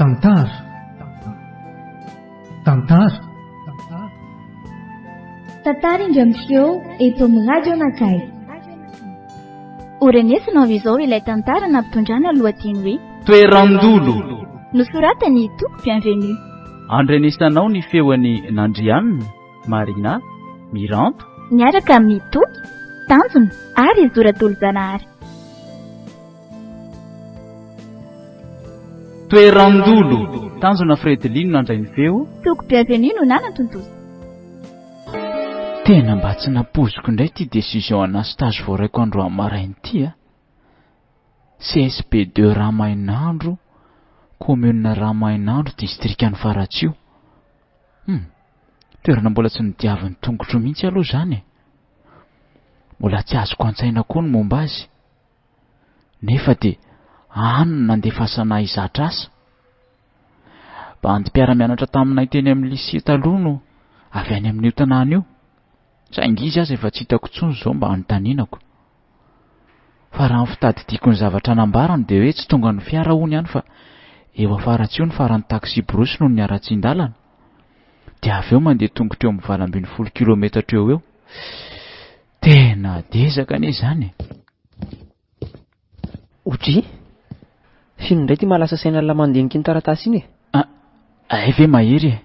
Tantara. Tantara. Tantara indray miseho eto amin'ny Radio Nakay. Horenesinao izao ilay tantara nampitondrana lohateny hoe Toerandolo. Nosoratan'i Toky Bienvenu. Andrenesanao ny feon'i Nandrianina, Marina, Miranto. Miaraka amin'i Toky, Tanjona ary Zo Ratolojanahary. Toerandolo. Tanjona Fredeline nandray ny feo. Toky Bienvenu no nanatontosa. Tena mba tsy nampoiziko indray ity décision ana stage voaraiko androany maraina ity a. CSB deux Ramainandro, commune Ramainandro, distrikan'i Faratsiho. Hum, toerana mbola tsy nodiavin'ny tongotro mihitsy aloha izany e. Mbola tsy azoko an-tsaina koa ny momba azy. Nefa dia any no nandefasana ahy hizatra asa. Bandy mpiara-mianatra taminay teny amin'ny lycée taloha no avy any amin'io tanàna io. Saingy izy aza efa tsy hitako intsony izao mba hanontanianako. Fa raha ny fitadidiako ny zavatra nambarany dia hoe tsy tongan'ny fiara hono ihany fa eo Afaratsio ny faran'ny taxi-brousse noho ny haratsian-dalana. Dia avy eo mandeha tongotra eo amin'ny 18 kilometatra eo ho eo. Tena dezaka anie izany e! Odry! F'inona indray ity mahalasa saina an'lah mandinika iny taratasy iny e? Ah, hay ve Mahery e!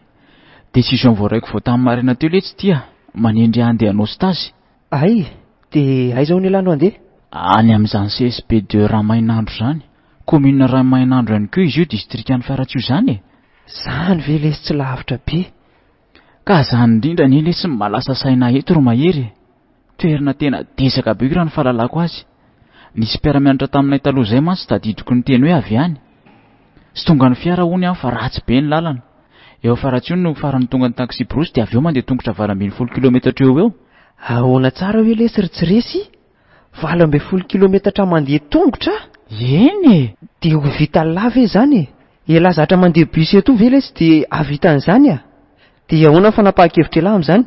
Décision voaraiko vao tamin'ny maraina teo letsy ity ah! Manendry ahy handeha hanao stage. Hay! Dia aiza hono ialahy no handeha? Any amin'izany CSB de Ramainandro izany. Commune Ramainandro ihany koa izy io, distrikan'i Faratsiho izany e! Izany ve lesy tsy lavitra be? Ka zany indrindra anie lesy no mahalasa saina ahy eto ry Mahery e! Toerana tena dezaka be io raha ny fahalalako azy. Nisy mpiara-mianatra taminay taloha izay mantsy tadidiko niteny hoe avy any. Tsy tongan'ny fiara hono aho fa ratsy be ny lalana. Eo Afaratsiho no farany tongan'ny taxi-brousse dia avy eo mandeha tongotra 18 kilometatra eo ho eo. Ahoana tsara hoe lesy ry tsy resy? 18 kilometatra mandeha tongotra? Eny e! Dia ho vitan'lah ve izany e? Elah zatra mandeha bus eto ve lesy dia hahavita an'izany a? Dia ahoana ny fanapahan-kevitr'elah amin'izany?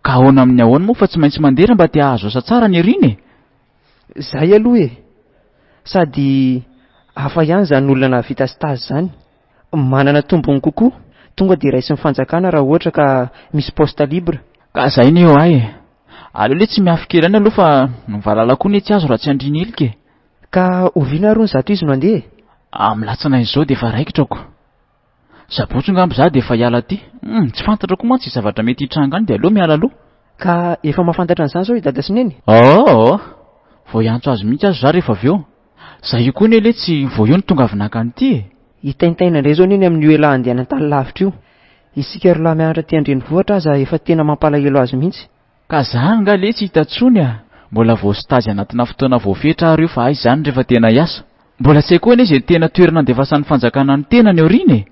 Ka ahoana amin'ny ahoana moa fa tsy maintsy mandeha raha mba te hahazo asa tsara any aoriana e! Zay aloha e! Sady hafa ihany izany olona nahavita stage izany. Manana tombony kokoa, tonga dia raisin'ny fanjakana raha ohatra ka misy poste libre. Ka zay ny eo ahy e! Aleo le tsy mihafy kely any aloha fa ny valala koa ne tsy azo raha tsy andriana ilika e! Ka oviana ary hono zato izy no handeha e? Amin'ny latsinainy izao dia efa raikitra ko. Sabotsy ngamba za dia efa hiala aty. Hum, tsy fantatra koa mantsy izay zavatra mety hitranga any dia aleo miala aloha. Ka efa mahafantatra an'izany izao i dada sy neny? Oo! Vao hiantso azy mihitsy aza za rehefa avy eo. Za io koa anie letsy vao io no tonga avy naka an'ity e! Hitaintaina indray izao neny amin'io elah andeha any an-tany lavitra io. Isika roa lahy mianatra aty an-drenivohitra aza efa tena mampalahelo azy mihitsy. Ka zany nga letsy hita tsony a! Mbola vao stage anatina fotoana voafetra ary io fa aiza zany rehefa tena hiasa? Mbola tsy hay koa anie izay tena toerana andefasan'ny fanjakana ny tenany aoriana e!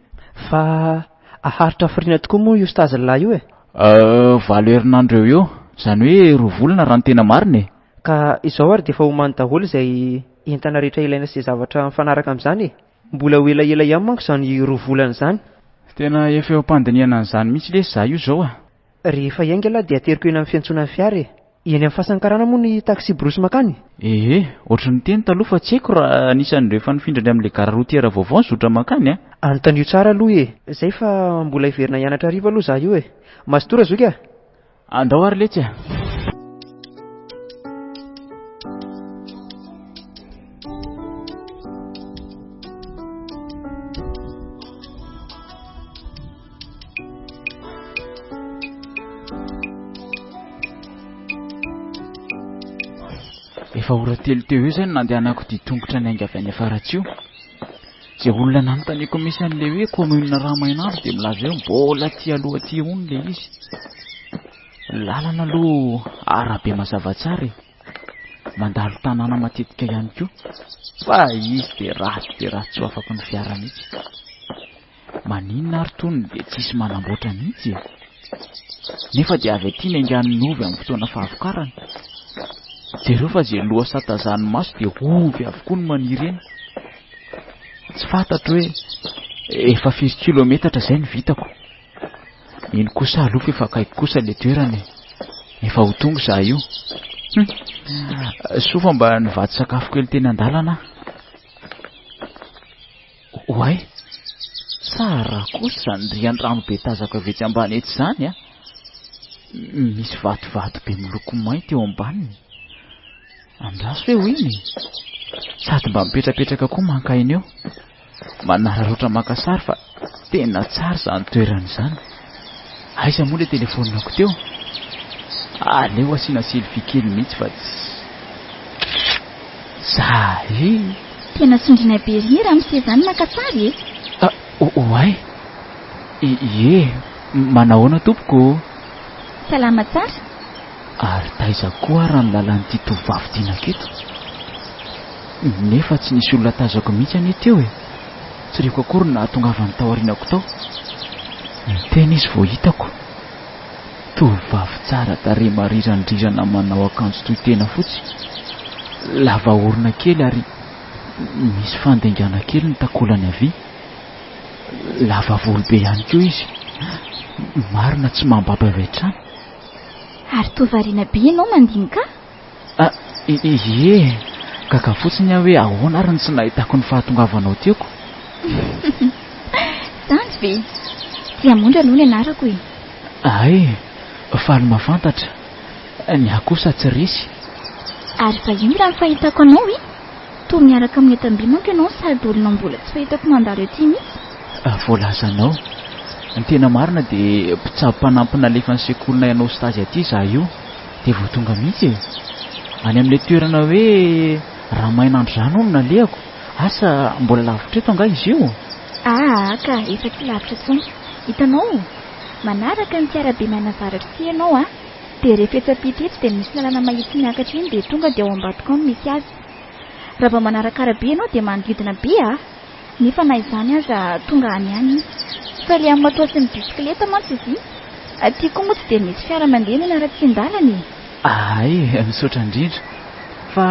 Fa aharitra hafiriana tokoa moa io stage lahy io e? Euh, valo herinandro eo eo, izany hoe roa volana raha ny tena marina e! Ka izao ary dia efa omany daholo izay entana rehetra ilaina sy izay zavatra mifanaraka amin'izany e! Mbola ho elaela ihany manko izany roa volana izany. Tena efa eo am-pandinihana an'izany mihitsy lesy za io izao a! Rehefa hiainga lahy dia ateriko eny amin'ny fiantsonan'ny fiara e! Eny amin'ny fasan'ny karana moa ny taxi-brousse mankany? Ehe, ohatry ny teny taloha fa tsy haiko raha anisan'ireo efa nifindra any amin'ilay gara routière vaovao ny zotra mankany a! Anontanio tsara aloha e! Zay fa mbola hiverina hianatra hariva aloha za io e! Mazotoa razoky a! Andao ary letsy a! Efa ora telo teo eo izay no nandehanako dia tongotra niainga avy any Afaratsiho. Izay olona nanontaniako misy an'ilay hoe commune Ramainandro dia milaza hoe mbola aty aloha aty hono ilay izy. Lalana aloha arabe mazava tsara e. Mandalo tanàna matetika ihany koa. Fa izy dia ratsy dia ratsy tsy ho afaky ny fiara mihitsy. Maninona ary tony dia tsisy manamboatra mihitsy e? Nefa dia avy aty ny aingan'ny ovy amin'ny fotoana fahavokarany. Jereo fa izay lohasaha tazan'ny maso dia ovy avokoa no maniry eny. Tsy fantatro hoe efa firy kilometatra izay no vitako. Mino kosa aloha fa efa akaiky kosa ilay toerana e. Efa ho tonga izaho io. Hum. Soa fa mba nivatsy sakafo kely teny an-dalana aho. Oay! kosa izany rian-drano be tazako avy etsy ambany etsy izany a! Misy vatovato be miloko mainty eo ambaniny. Andraso hoe ho iny e! Sady mba mipetrapetraka koa mankaina eo. Manararaotra maka sary fa tena tsara izany toerana izany. Aiza moa ilay telefaoninako teo? Aleo asiana selfie kely mihitsy fa tsy. Zay! Tena sondriana be ery ramose izany maka sary e! Ah, oay! Ie, manahoana tompoko ô? Salama tsara. Ary taiza koa ara ny lalan'ity tovovavy ity nanketo? Nefa tsy nisy olona tazako mihitsy anie teo e! Tsy reko akory ny nahatongavany tao aorianako tao. Niteny izy vao hitako. Tovovavy tsara tarehy marirandrirana manao akanjo toy tena fotsy, lava orona kely ary misy fandingana kely ny takolany havia. Lava volo be ihany koa izy. Marina tsy mambabo avy hatrany. Ary toa variana be ianao mandinika Ah, ie, gaga fotsiny aho hoe ahoana ary no tsy nahitako ny fahatongavanao teo ko. Izany ve? Diamondra aloha ny anarako e. Hay, faly mahafantatra. Ny ahy kosa tsy resy. Ary vahiny raha ny fahitako anao e. Toa miaraka amin'ny entam-by manko ianao sady olona mbola tsy fahitako mandalo ety mihitsy. Voalazanao. Ny tena marina dia mpitsabo mpanampy nalefan'ny sekolinay hanao stage aty izaho io. Dia vao tonga mihitsy e! Any amin'ilay toerana hoe Ramainandro izany hono no nalehako. Asa mbola lavitra eto angaha izy io? Aa ka, efa tsy lavitra intsony. Hitanao? Manaraka an'ity arabe mianavaratra ity ianao a! Dia rehefa etsy ampita etsy dia misy lalana mahitsy miakatra iny dia tonga dia ao ambadika ao no misy azy. Raha vao manaraka arabe ianao dia manodidina be a! Nefa na izany aza tonga any ihany iny. Fa ilay amin'ny moto sy ny bisikileta mantsy izy iny. Aty koa moa tsy dia misy fiara mandeha noho ny haratsian-dalana e! Hay, misaotra indrindra. Fa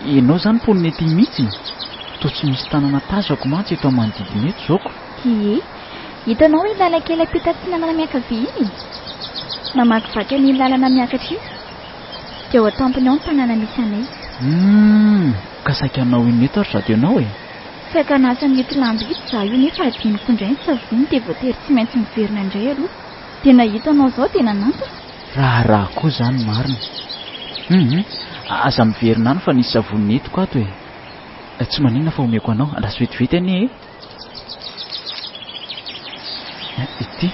ianao izany mponina ety mihitsy? Toa tsy misy tanana tazako mantsy eto manodidina eto izao ko. Ie. Hitanao iny lalan-kely ampita atsinanana miankavia iny? Mamakivaky an'iny lalana miakatra iny. Dia ao an-tampony ao ny tanàna misy anay. Humm! Ka saika hanao inona eto ary zato ianao e? Saika hanasa an'ito lamba ito izaho io nefa adinoko indray ny savony dia voatery tsy maintsy miverina indray aloha. Dia nahita anao izao dia nanantona. Raharaha koa izany marina. Humm! Aza miverina any fa nisy savony nentiko ato e! Tsy maninona fa omeko anao. Andraso vetivety anie e! Ity.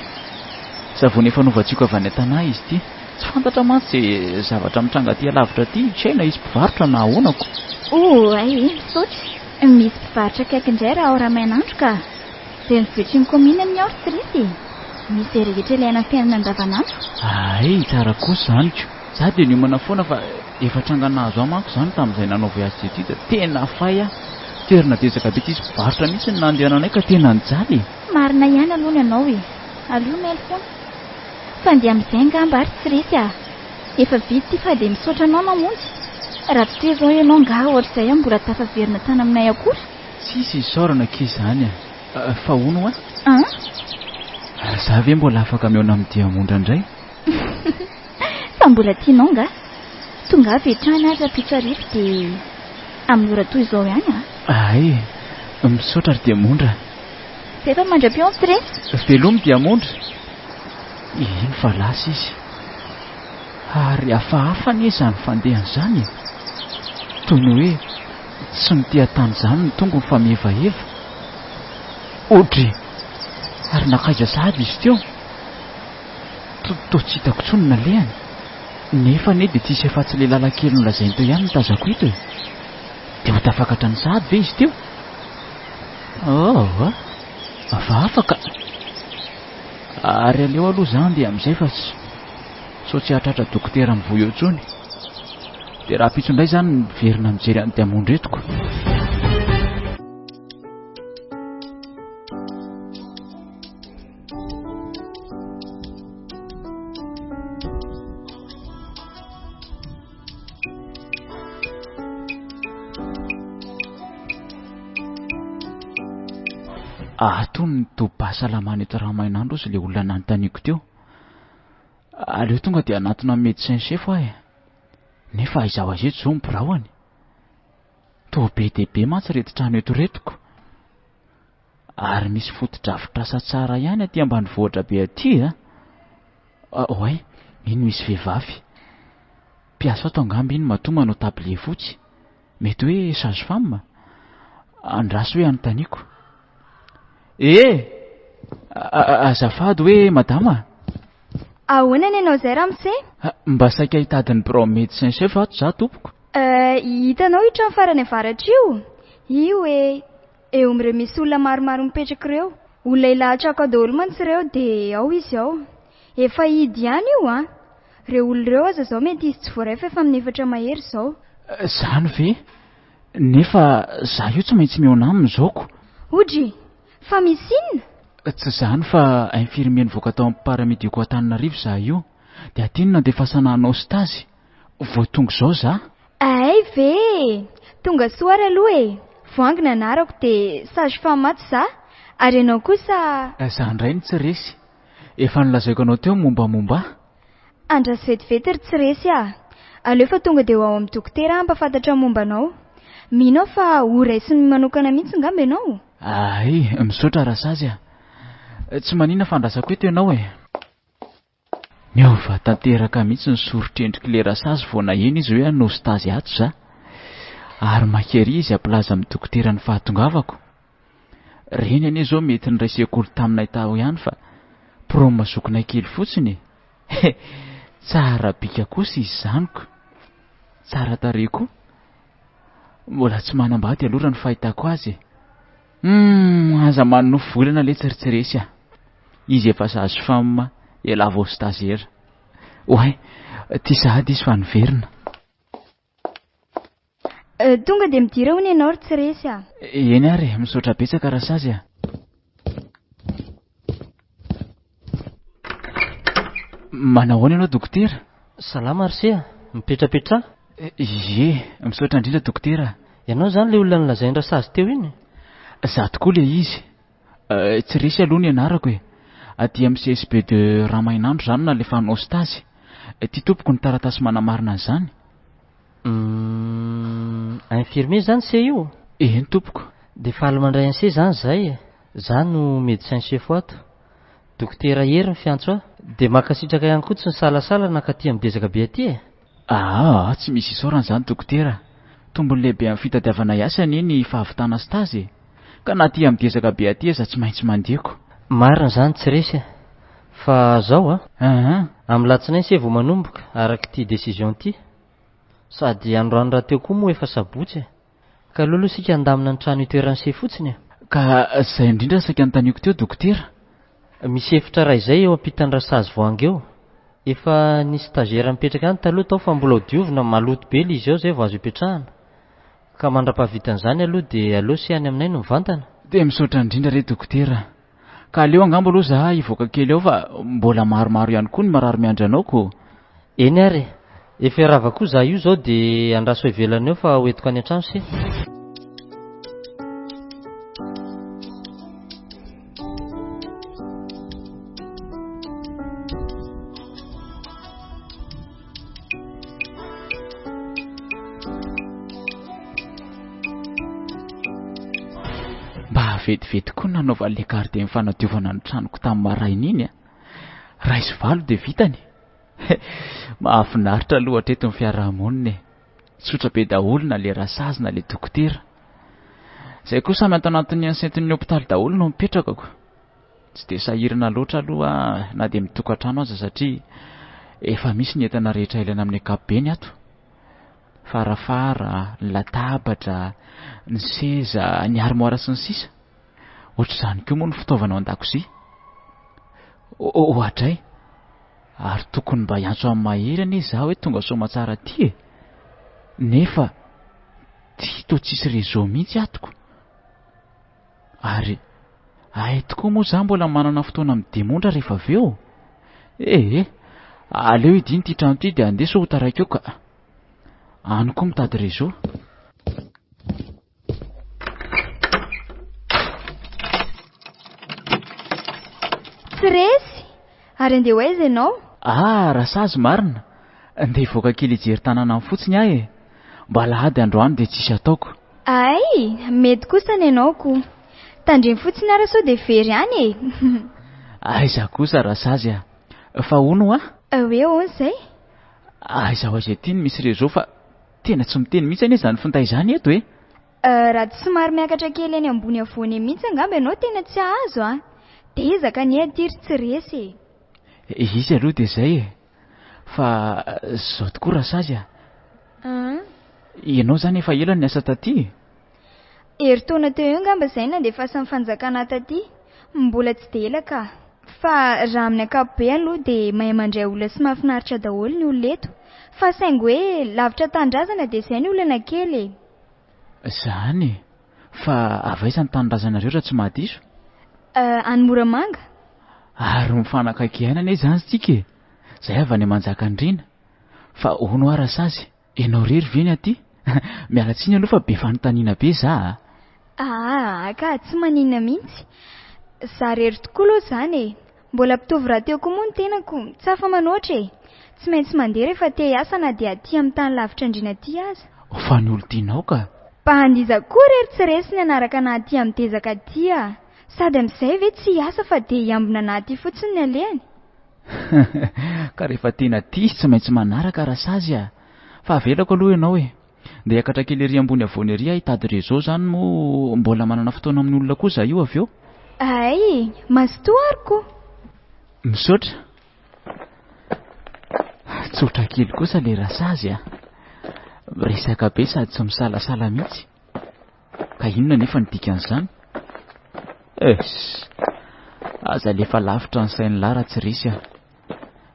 Savony efa novatsiako avy any an-tanà izy ity. Tsy fantatra mantsy izay zavatra mitranga aty alavitra aty, tsy hay na hisy mpivarotra na ahoana ko. Oay, misaotra. Misy mpivarotra akaiky indray raha ao Ramainandro ka. Renivohitry ny kaominina anie ao ry tsy resy e. Misy izay rehetra ilaina amin'ny fiainana andavanandro. Hay, tsara kosa izany ko. Za dia niomana foana fa efa tranga nahazo ahy manko izany tamin'izay nanao voyage teto dia tena fay aho. Toerana betsaka be tsisy mpivarotra mihitsy no nandehananay ka tena nijaly e. Marina ihany aloha ny anao e. Aleo mailo foana. Fa ndeha amin'izay angamba ary tsy resy ah. Efa vita ity fa dia misaotra anao namonjy. Raha tsy teo izao ianao angaha ohatr'izay aho mbola tafaverina tany aminay akory. Tsisy isaorana akia izany a. Fa hono hoa? An? Za ve mbola afaka mihaona amin'i Diamondra indray? Fa mbola tianao nga? Tonga avy hatrany ary rahampitso hariva dia amin'ny ora toy izao ihany a! Hay, misaotra ry Diamondra. Zay fa mandra-pihaona tsy resy. Velomy Diamondra. Iny fa lasa izy. Ary hafahafa anie izany fandehany izany e! Toy ny hoe tsy miteha-tany izany ny tongony fa mihevaheva. Odry! Ary nankaiza sahady izy teo? Toa tsy hitako intsony ny nalehany. Nefa anie dia tsisy afa-tsy ilay lalan-kely nolazainy teo ihany no tazako eto e! Dia ho tafakatra any sahady ve izy teo? Oh! Hafahafa ka! Ary aleo aloha za handeha amin'izay fa sao tsy hahatratra dokotera mivoy eo intsony. Dia rahampitso indray izany miverina mijery an'i Diamondra eto ko. Ato ny tobim-pahasalamana eto Ramainandro hozy ilay olona nanontaniako teo. Aleo tonga dia hanatona ny médecin chef aho e. Nefa aiza ho aiza eto izao ny biraoany? Toa be dia be mantsy ireto trano eto ireto ko. Ary misy fotodrafitrasa tsara ihany aty ambanivohitra be aty a! Oay, iny misy vehivavy. Mpiasa ato angamba iny matoa manao tablier fotsy. Mety hoe sage femme? Andraso hoe anontaniako. Eh! Azafady hoe madama? Ahoana ny anao izay ramose? Mba saika hitady ny birao médecin chef ato za tompoko. Hitanao io trano farany avaratra io? Io e! Eo amin'ireo misy olona maromaro mipetraka ireo. Olona hilahatra ako daholo mantsy ireo dia ao izy ao. Efa hidy ihany io an! Ireo olona ireo aza izao mety hisy tsy voaray fa efa amin'ny efatra mahery izao. Izany ve? Nefa za io tsy maintsy mihaona aminy izao ko. Odry! Fa misy inona? Tsy izany fa infirmier nivoaka tao amin'ny paramédicaux Antananarivo za io. Dia aty no nandefasana hanao stage. Vao tonga izao za. Hay ve e! Tonga soa ary aloha e! Voahangy ny anarako dia sage femme ato za. Ary ianao kosa? Za indray no tsy resy. Efa nolazaiko anao teo ny mombamomba ahy. Andraso vetivety ry tsy resy a! Aleo fa tonga dia ho ao amin'ny dokotera hampahafantatra ny momba anao. Mino aho fa ho raisiny manokana mihitsy ngamba ianao? Hay, misaotra Rasazy a! Tsy maninona fa andrasako eto ianao e! Niova tanteraka mihitsy ny soritr'endrik'ilay Rasazy vao naheno izy hoe hanao stage ato za. Ary maika ery izy hampilaza amin'ny dokotera ny fahatongavako. Reny anie izao mety niray sekoly taminay tao ihany fa prom zokinay kely fotsiny e. He! Tsara bika kosa izy izany ko. Tsara tarehy koa. Mbola tsy manambady aloha raha ny fahitako azy e. Humm aza manonofy volana letsy ry tsy resy a! Izy efa sage femme, elah vao stagiaire. Oay, ty sahady izy fa niverina. Tonga dia midira hono ianao ry tsy resy a! Eny ary e, misaotra betsaka Rasazy a! Manahoana ianao dokotera? Salama ry se a! Mipetrapetraha. Ie, misaotra indrindra dokotera a! Ianao izany ilay olona nolazain'i Rasazy teo iny? Izaho tokoa ilay izy. Tsy resy aloha ny anarako e. Aty amin'ny CSB de Ramainandro izany no nalefa hanao stage. Ity tompoko ny taratasy manamarina an'izany. Humm, infirmier izany se io? Eny tompoko. Dia faly mandray an'i se izany izahay e. Izaho no médecin chef ato. Dokotera Hery ny fiantso ahy. Dia mankasitraka ihany koa tsy nisalasala nankaty amin'ny dezaka be aty e! Aa, tsy misy isaorana izany dokotera. Tombony lehibe amin'ny fitadiavana hiasa anie ny fahavitana stage e! Ka na aty amin'ny dezaka be aty aza tsy maintsy mandeha ko. Marina izany tsy resy e! Fa zao a! Aa. Amin'ny latsinainy se vao manomboka, araka ity décision ity. Sady androany rahateo koa moa efa sabotsy e! Ka aleo aloha isika handamina ny trano itoeran'i se fotsiny e! Ka izay indrindra no saika notaniko teo dokotera. Misy efitra iray izay eo ampitan'ny Rasazy Voahangy eo. Efa nisy stagiaire nipetraka any taloha tao fa mbola ho diovina, maloto be ilay izy ao izay vao azo ipetrahana. Ka mandra-pahavitan'izany aloha dia aleo se any aminay no mivantana. Dia misaotra indrindra re dokotera. Ka aleo angamba aloha za hivoaka kely ao fa mbola maromaro ihany koa ny marary miandry anao ko. Eny ary e! Efa hirava koa za io zao dia andraso ivelany eo fa ho entiko any an-trano se. Mba vetivety koa nanaovan'ilay gardien fanadiovana ny tranoko tamin'ny maraina iny a. Iray sy valo dia vitany. Mahafinaritra aloha hatreto ny fiarahamonina e. Tsotra be daholo na ilay rasazy na ilay dokotera. Izay koa samy ato anatin'ny enceinte-n'ny hopitaly daholo no mipetrakako. Tsy dia sahirana loatra aloha aho na dia mitokantrano aza satria efa misy ny entana rehetra ilaina amin'ny ankapobeny ato. Farafara, ny latabatra, ny seza, ny armoire sy ny sisa. Ohatr'izany koa moa ny fitaovana ao an-dakozia. Oadray! Ary tokony mba hiantso an'i Mahery anie izaho hoe tonga soamatsara aty e! Nefa ty toa tsisy réseau mihitsy atoko. Ary hay tokoa moa za mbola manana fotoana midemondra rehefa avy eo? Ee, aleo hidina ity trano ity dia andeha sao ho taraiky eo ka. Any koa mitady réseau. Tsy resy! Ary andeha ho aiza ianao? Ah, Rasazy marina! Ndeha hivoaka kely hijery tanàna any fotsiny aho e! Mba alahady androany dia tsisy ataoko. Hay, mety kosa ny anao ko. Tandremo fotsiny ara sao dia very any e! Aiza kosa Rasazy a! Fa hono hoa? Hoe ahoana izay? Aiza ho aiza ity no misy réseau fa tena tsy miteny mihitsy anie izany finday izany eto e! Raha tsy somary miakatra kely eny ambony havoana eny mihitsy angamba ianao tena tsy hahazo a! Dezaka anie aty ry tsy resy e! Izy aloha dia izay e! Fa izao tokoa Rasazy a! Ianao izany efa ela no niasa taty e? Herintaona teo eo angamba izay nandefasan'ny fanjakana taty. Mbola tsy dia ela ka. Fa raha amin'ny ankapobeny aloha dia mahay mandray olona sy mahafinaritra daholo ny olona eto. Fa saingy hoe lavitra tanindrazana dia izay ny olana kely e. Izany e! Fa avy aiza ny tanindrazanareo raha tsy mahadiso? Any Moramanga. Ary mifanakaiky aina anie izany isika e! Izahay avy any Manjakandriana. Fa hono hoa Rasazy, ianao irery ve ny aty? Miala tsiny aloha fa be fanontaniana be za a! Aa ka tsy maninona mihitsy. Za irery tokoa aloha izany e! Mbola mpitovo rahateo koa moa ny tenako, tsy afa-manoatra e! Tsy maintsy mandeha rehefa te hiasa na dia aty amin'ny tany lavitra andriana aty aza. Fa ny olon-tianao ka! Mpandiza koa re ry tsy resy ny hanaraka anah aty amin'ny dezaka aty a! Sady amin'izay ve tsy hiasa fa dia hiambina anah aty fotsiny ny alehany? Ka rehefa tena tia izy tsy maintsy manaraka Rasazy a! Fa avelako aloha ianao e! Ndeha hiakatra kely ery ambony havoana ery aho hitady réseau zany moa mbola manana fotoana amin'ny olona koa za io avy eo. Hay! Mazotoa ary ko! Misaotra. Tsotra kely kosa le Rasazy a! Miresaka be sady tsy misalasala mihitsy. Ka inona anefa ny dikan'izany? Ess! Aza alefa lavitra ny sain'lah raha tsy resy a!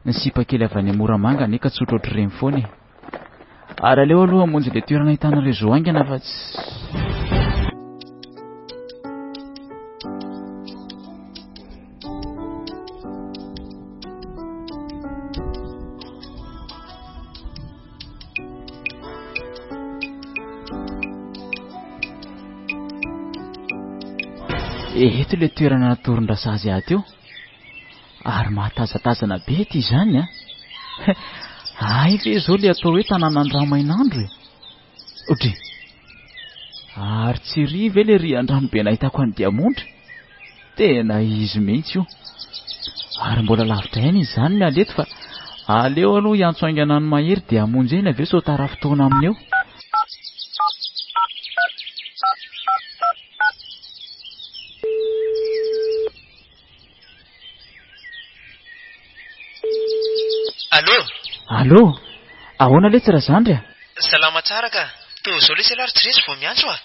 Ny sipa kely avy any Moramanga anie ka tsotra ohatr'ireny foana e! Ary aleo aloha hamonjy ilay toerana ahitana réseau haingana fa tsy... Eto ilay toerana natoron-dRasazy ahy teo. Ary mahatazatazana be ity izany an! Hay ve izao ilay atao hoe tanànan'i e? Odry! Ary tsy ry ve ilay rian-drano be nahitako an'i Diamondra? Tena izy mihitsy io. Ary mbola lavitra ihany izy izany miala eto fa aleo aloha hiantso haingana an'i Mahery dia hamonjy eny avy eo sao tara fotoana aminy eo. Allô? Allô? Ahoana letsy Razandry a? Salama tsara ka. Toa izao lesy ialahy ry tsy resy vao miantso a!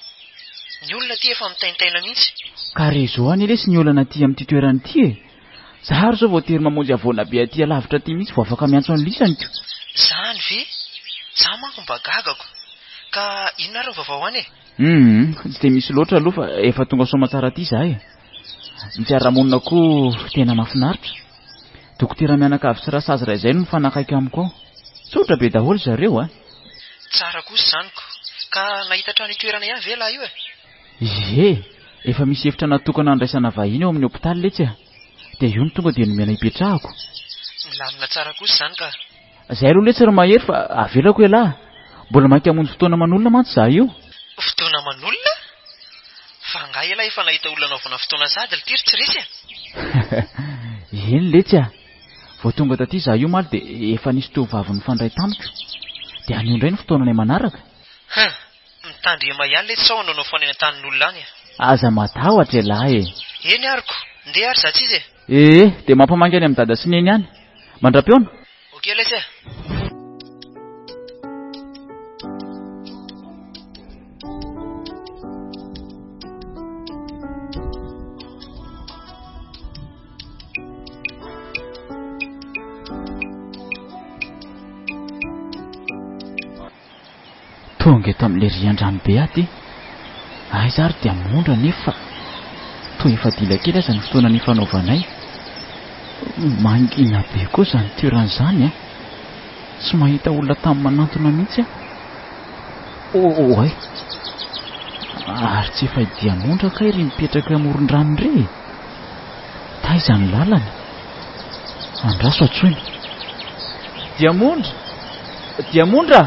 Ny olona aty efa mitaintaina mihitsy. Ka réseau anie lesy ny olana aty amin'ity toerana ity e! Za ary izao voatery mamonjy havoana be aty alavitra aty mihitsy vao afaka miantso an'i lisany ko. Zany ve? Za manko mba gagako. Ka inona ary ny vaovao any e? Humm, tsy dia misy loatra aloha fa efa tonga soamatsara aty za e. Ny fiarahamonina koa tena mahafinaritra. Dokotera mianakavy sy rasazy iray izay no mifanakaiky amiko ao. Tsotra be daholo zareo a! Tsara kosa izany ko! Ka nahita trano itoerana ihany ve ialahy io e? Ie! Efa misy efitra natokana handraisana vahiny ao amin'ny hopitaly letsy a! Dia io no tonga dia nomena hipetrahako. Milamina tsara kosa izany ka! Zay aloha letsy ry Mahery fa avelako ialahy. Mbola maika hamonjy fotoana aman'olona mantsy za io. Fotoana aman'olona? Fa angaha ialahy efa nahita olona anaovana fotoana sahady lty ry tsy resy a? Eny letsy a! Vao tonga taty za io omaly dia efa nisy tovovavy nifandray tamiko. Dia anio indray ny fotoananay manaraka. Hum! Mitandrema ihany letsy sao hanaonao foana eny an-tanin'olona any a! Aza matahotra ialahy e! Eny ary ko! Ndeha ary za tsy izy e! Ee, dia mampamangy any amin'i dada sy neny any. Mandra-pihaona! Ok lesy e! Tonga eto amin'ilay rian-drano be aho ty. Aiza ary dia mondra nefa toa efa dila kely aza ny fotoana nifanaovanay. Mangina be koa izany toerana izany an. Tsy mahita olona tamy manantona mihitsy aho. Oay! Ary tsy efa i Diamondra kay ry mipetraka amoron-drano ry e? Taiza ny lalana? Andraso antsoina. Diamondra! Diamondra!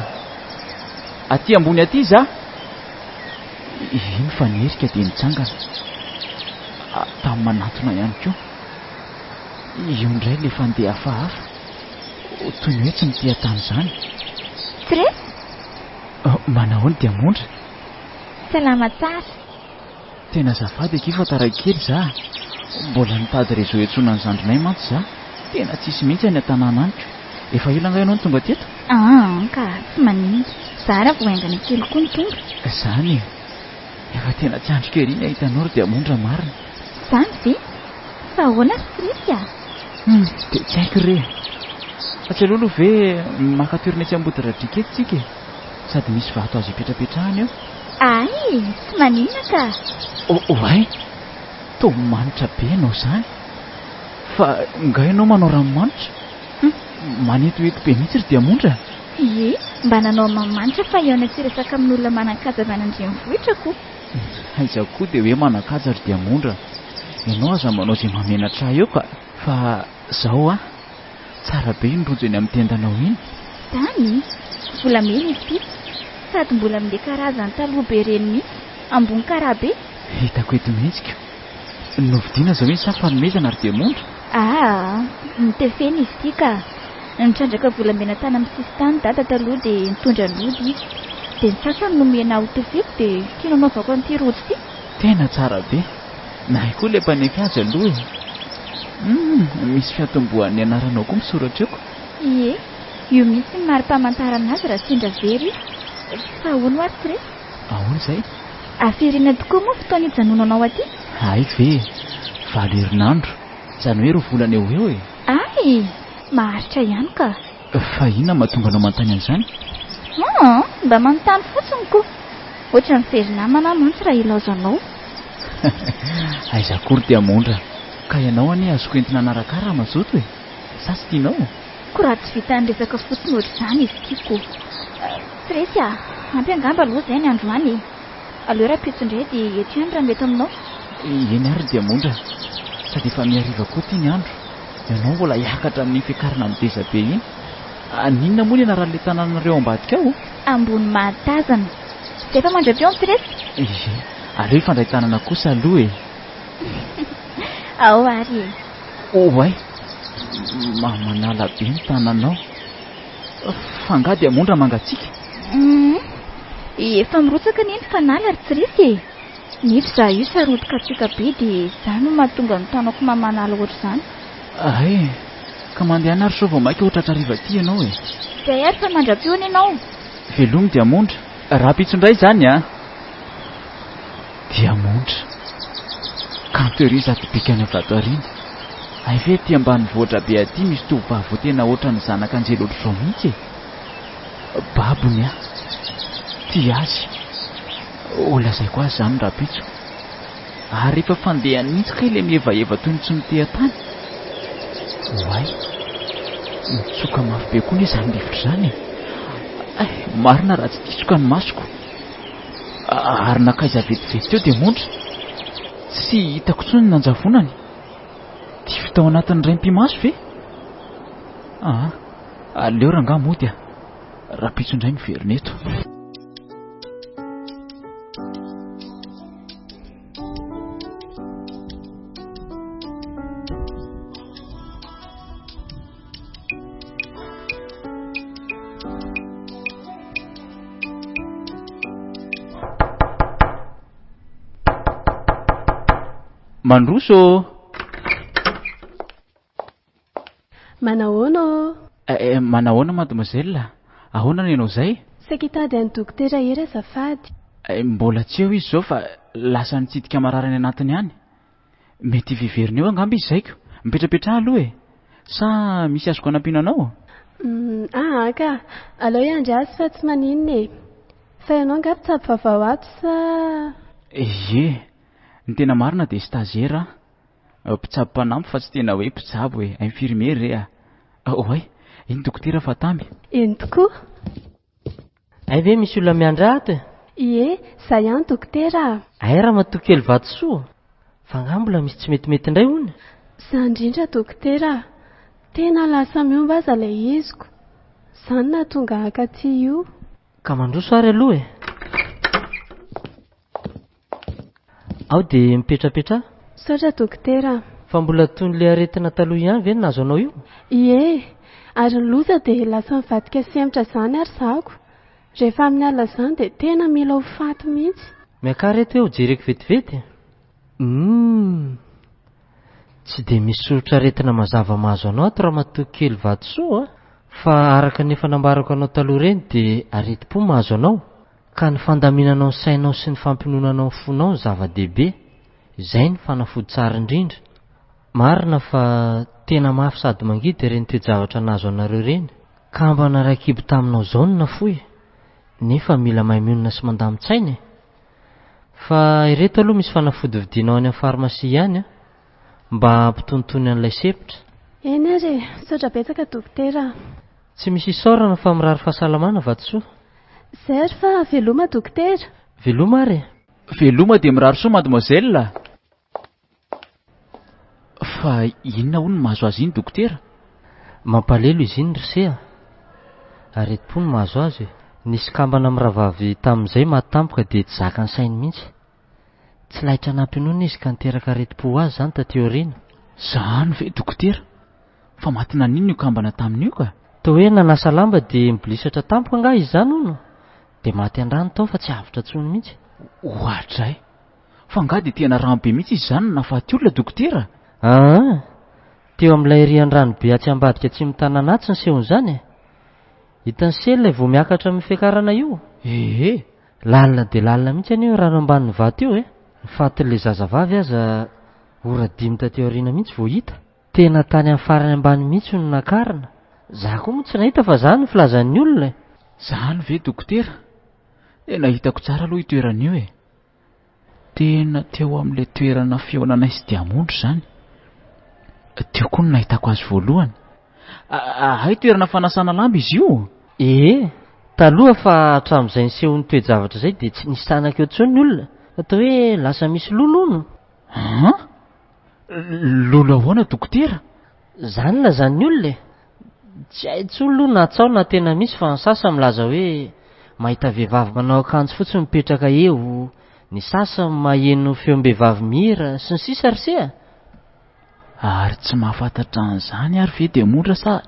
Aty ambony aty za! Iny fa nierika dia nitsangana. Tamin'ny manantona ihany koa. Io indray ilay fandeha hafahafa. Toy ny hoe tsy miteha-tany izany. Stress? Manahoana Diamondra? Salama tsara. Tena azafady akia fa taraiky kely za. Mbola nitady réseau iantsoana ny zandrinay mantsy za. Tena tsisy mihitsy any an-tanàna any ko. Efa ela angaha ianao no tonga teto? Aa ka, tsy maninona. Za raha vao haingana kely koa no tonga. Zany e. Efa tena tsy andriko ery ny hahita anao ry Diamondra marina. Zany ve? Fa ahoana ry Tsirisy a? Hum, dia tsy haiko re. Fa tsy aleo aloha ve maka toerana etsy Ambodiradiaka etsy tsika e? Sady misy vato azo ipetrapetrahana eo. Ay, tsy maninona ka. Oay, toa manitra be ianao izany. Fa nga ianao manao ranomanitra? Hum, manetoheto be mihitsy ry Diamondra a! Ie, mba nanao mamanitra fa hihaona sy hiresaka amin'olona manan-kaja avy any an-drenivohitra ko. Aiza koa dia hoe manan-kaja ry Diamondra. Ianao aza manao izay mahamenatra ahy eo ka. Fa zao an, tsara be iny rojo eny amin'ny tendanao iny. Zany? Volamena izy ity. Sady mbola amin'ilay karazany taloha be ireny mihitsy. Ambony kara be. Hitako eto mihitsy ko. Novidiana izao iny sa fanomezana ry Diamondra? Aa, notefena izy ity ka. Nitrandraka volamena tany amin'ny sisintany dada taloha dia nitondra nody izy. Dia ny sasany nomena ahy hotefeko dia ity nanaovako an'ity rojo ity. Tena tsara be. Nahay koa ilay mpanefy azy aloha e. Humm, misy fiantombohan'ny anaranao koa misoratra eo ko. Ie, io mihitsy ny mari-pamantarana azy raha sendra very io. Fa ahoana hoa ry Tsirefy? Ahoana izay? Hafiriana tokoa moa fotoana hijanonanao aty? Hay ve e! Valo herinandro, izany hoe roa volana eo ho eo e! Hay! Maharitra ihany ka! Fa inona no mahatonga anao manontany an'izany? Hum! Mba manontany fotsiny ko! Ohatran'ny very namana aho mantsy raha ilaozanao. Aiza akory Diamondra! Ka ianao anie azoko entina hanaraka ahy raha mazoto e! Sa tsy tianao? Ko raha tsy vitan'ny resaka fotsiny ohatr'izany izy ity ko! Tsy resy ah! Ampy angamba aloha izay ny androany e! Aleo rahampitso indray dia eto ihany raha mety aminao. Eny ary Diamondra, sady efa mihariva koa ity ny andro, ianao mbola hiakatra amin'iny fiakarana mideza be iny. N'inona moa ny anaran'ilay tanànanareo ao ambadika ao? Ambony mahatazana. Izay fa mandra-peo ny tsy resy? Ie, aleo hifandray tanana kosa aloha e! Ao ary e! Oay! Manala be ny tananao. Fa angaha diamondra mangatsiaka? Hum, efa mirotsaka anie ny fanala ry Tsirisy e! Nefa izaho io sarotiko katsiaka be dia izany no mahatonga ny tanako mamanala ohatr'izany. Hay, ka mandehana ary sao vao maika ho tratra hariva aty ianao e! Izay ary fa mandra-pihaona ianao. Velomy diamondra, rahampitso indray izany an! Diamondra. Kanto ery izato bikany avy ato aoriana. Hay ve aty ambanivohitra be aty misy tovovavy vao tena ohatran'ny zanak'anjely ohatr'izao mihitsy e! Babony aho. Tia azy. Ho lazaiko azy izany rahampitso. Ary efa fandehany mihitsy kay ilay mihevaheva toy ny tsy miteha-tany. Oay! Mitsoka mafy be koa anie izany rivotra izany e! Hay, marina raha tsy ditsoka ny masoko. Ary nankaiza vetivety teo dia mondra. Tsy hitako intsony ny nanjavonany. Dify tao anatin'ny iray mipi-maso ve? Aa, aleo rangahy mody a. Rahampitso indray miverina eto. Mandroso ô! Manahoana ô? Eh, manahoana mademoiselle? Ahoana ny ianao izay? Saika hitady an'i Dokotera Hery azafady. Eh, mbola tsy eo izy izao fa lasa nitsidika marary any anatiny any. Mety hiveverina eo angamba izy zaiko. Mipetrapetraha aloha e! Sa misy azoko anampiana anao? Humm, aa ka! Aleo hiandry azy fa tsy maninona e! Fa ianao angaha mpitsabo vaovao ato sa? Ie, ny tena marina dia stagiaire aho. Mpitsabo mpanampy fa tsy tena hoe mpitsabo e, infirmier re a! Oay, iny dokotera fa tamby. Eny tokoa! Hay ve misy olona miandry ahy ato e? Ie, za ihany dokotera a! Hay ramatoa kely vatosoa, fa angaha mbola misy tsy metimety indray hono? Za indrindra dokotera a! Tena lasa miomba aza ilay iziko. Izany nahatonga ahy hakaty io. Ka mandroso ary aloha e! Ao dia mipetrapetraha. Misaotra dokotera a. Fa mbola toy ny le aretina taloha ihany ve ny nahazo anao io? Ie, ary ny loza dia lasa nivadika sempotra izany ary zako. Rehefa amin'ny alina izany dia tena mila ho faty mihitsy. Miakara eto hoe hojereko vetivety. Humm. Tsy dia misy soritr'aretina mazava mahazo anao ato ramatoa kely vatosoa a! Fa araka ny efa nambarako anao taloha ireny dia aretim-po mahazo anao. Ka ny fandaminanao ny sainao sy ny fampiononanao ny fonao no zava-dehibe. Izay no fanafody tsara indrindra. Marina fa tena mafy sady mangidy ireny toe-javatra nahazo anareo ireny. Kambana iray kibo taminao izao no nafoy, nefa mila mahay mionona sy mandamin-tsaina e! Fa ireto aloha misy fanafody vidianao any amin'ny farmasia ihany an, mba hampitonitony an'ilay sepotra. Eny ary e! Misaotra betsaka dokotera a! Tsy misy isaorana fa mirary fahasalamana vatosoa. Izay ary fa veloma dokotera. Veloma ary e! Veloma dia mirary soa mademoiselle a! Fa inona hono no mahazo azy iny dokotera? Mampalelo izy iny ry se a! Aretim-po no mahazo azy e! Nisy kambana mirahavavy tamin'izay maty tampoka dia tsy zakan'ny sainy mihitsy. Tsy laitra nampinono izy ka niteraka aretim-po ho azy izany taty aoriana. Zany ve dokotera? Fa maty naninona io kambana tamin'io ka? Toa hoe nanasa lamba dia nibolisatra tampoka angaha izy izany hono? Dia maty an-drano tao fa tsy avotra intsony mihitsy. Oadray! Fa angaha dia tena rano be mihitsy izy izany no nahafaty olona dokotera? Aa! Teo amin'ilay rian-drano be atsy ambadika atsimon'ny tanàna atsy ny sehon'izany e! Hitan'i Sely ilay vao miakatra amin'ny fiakarana io? Ee! Lalina dia lalina mihitsy anie io rano ambanin'ny vato io e! Ny fatin'ilay zazavavy aza ora dimy taty aoriana mihitsy vao hita. Tena tany amin'ny farany ambany mihitsy no nakarina. Za koa moa tsy nahita fa zany no filazan'ny olona e! Zany ve dokotera? Tena hitako tsara aloha io toerana io e! Tena teo amin'ilay toerana fihaonanay sy diamondra izany. Teo koa no nahitako azy voalohany. Hay toerana fanasana lamba izy io? Ee, taloha fa hatramin'izay nisehoan'ny toe-javatra izay dia tsy nisy tanaka eo intsony ny olona. Atao hoe lasa misy lolo hono. An? Lolo ahoana dokotera? Zany lazan'ny olona e! Tsy hay intsony aloha na tsaho na tena misy fa ny sasany milaza hoe mahita vehivavy manao akanjo fotsy mipetraka eo, ny sasany maheno feom-behivavy mihira, sy ny sisa ry se a! Ary tsy mahafantatra an'izany ary ve Demondra sa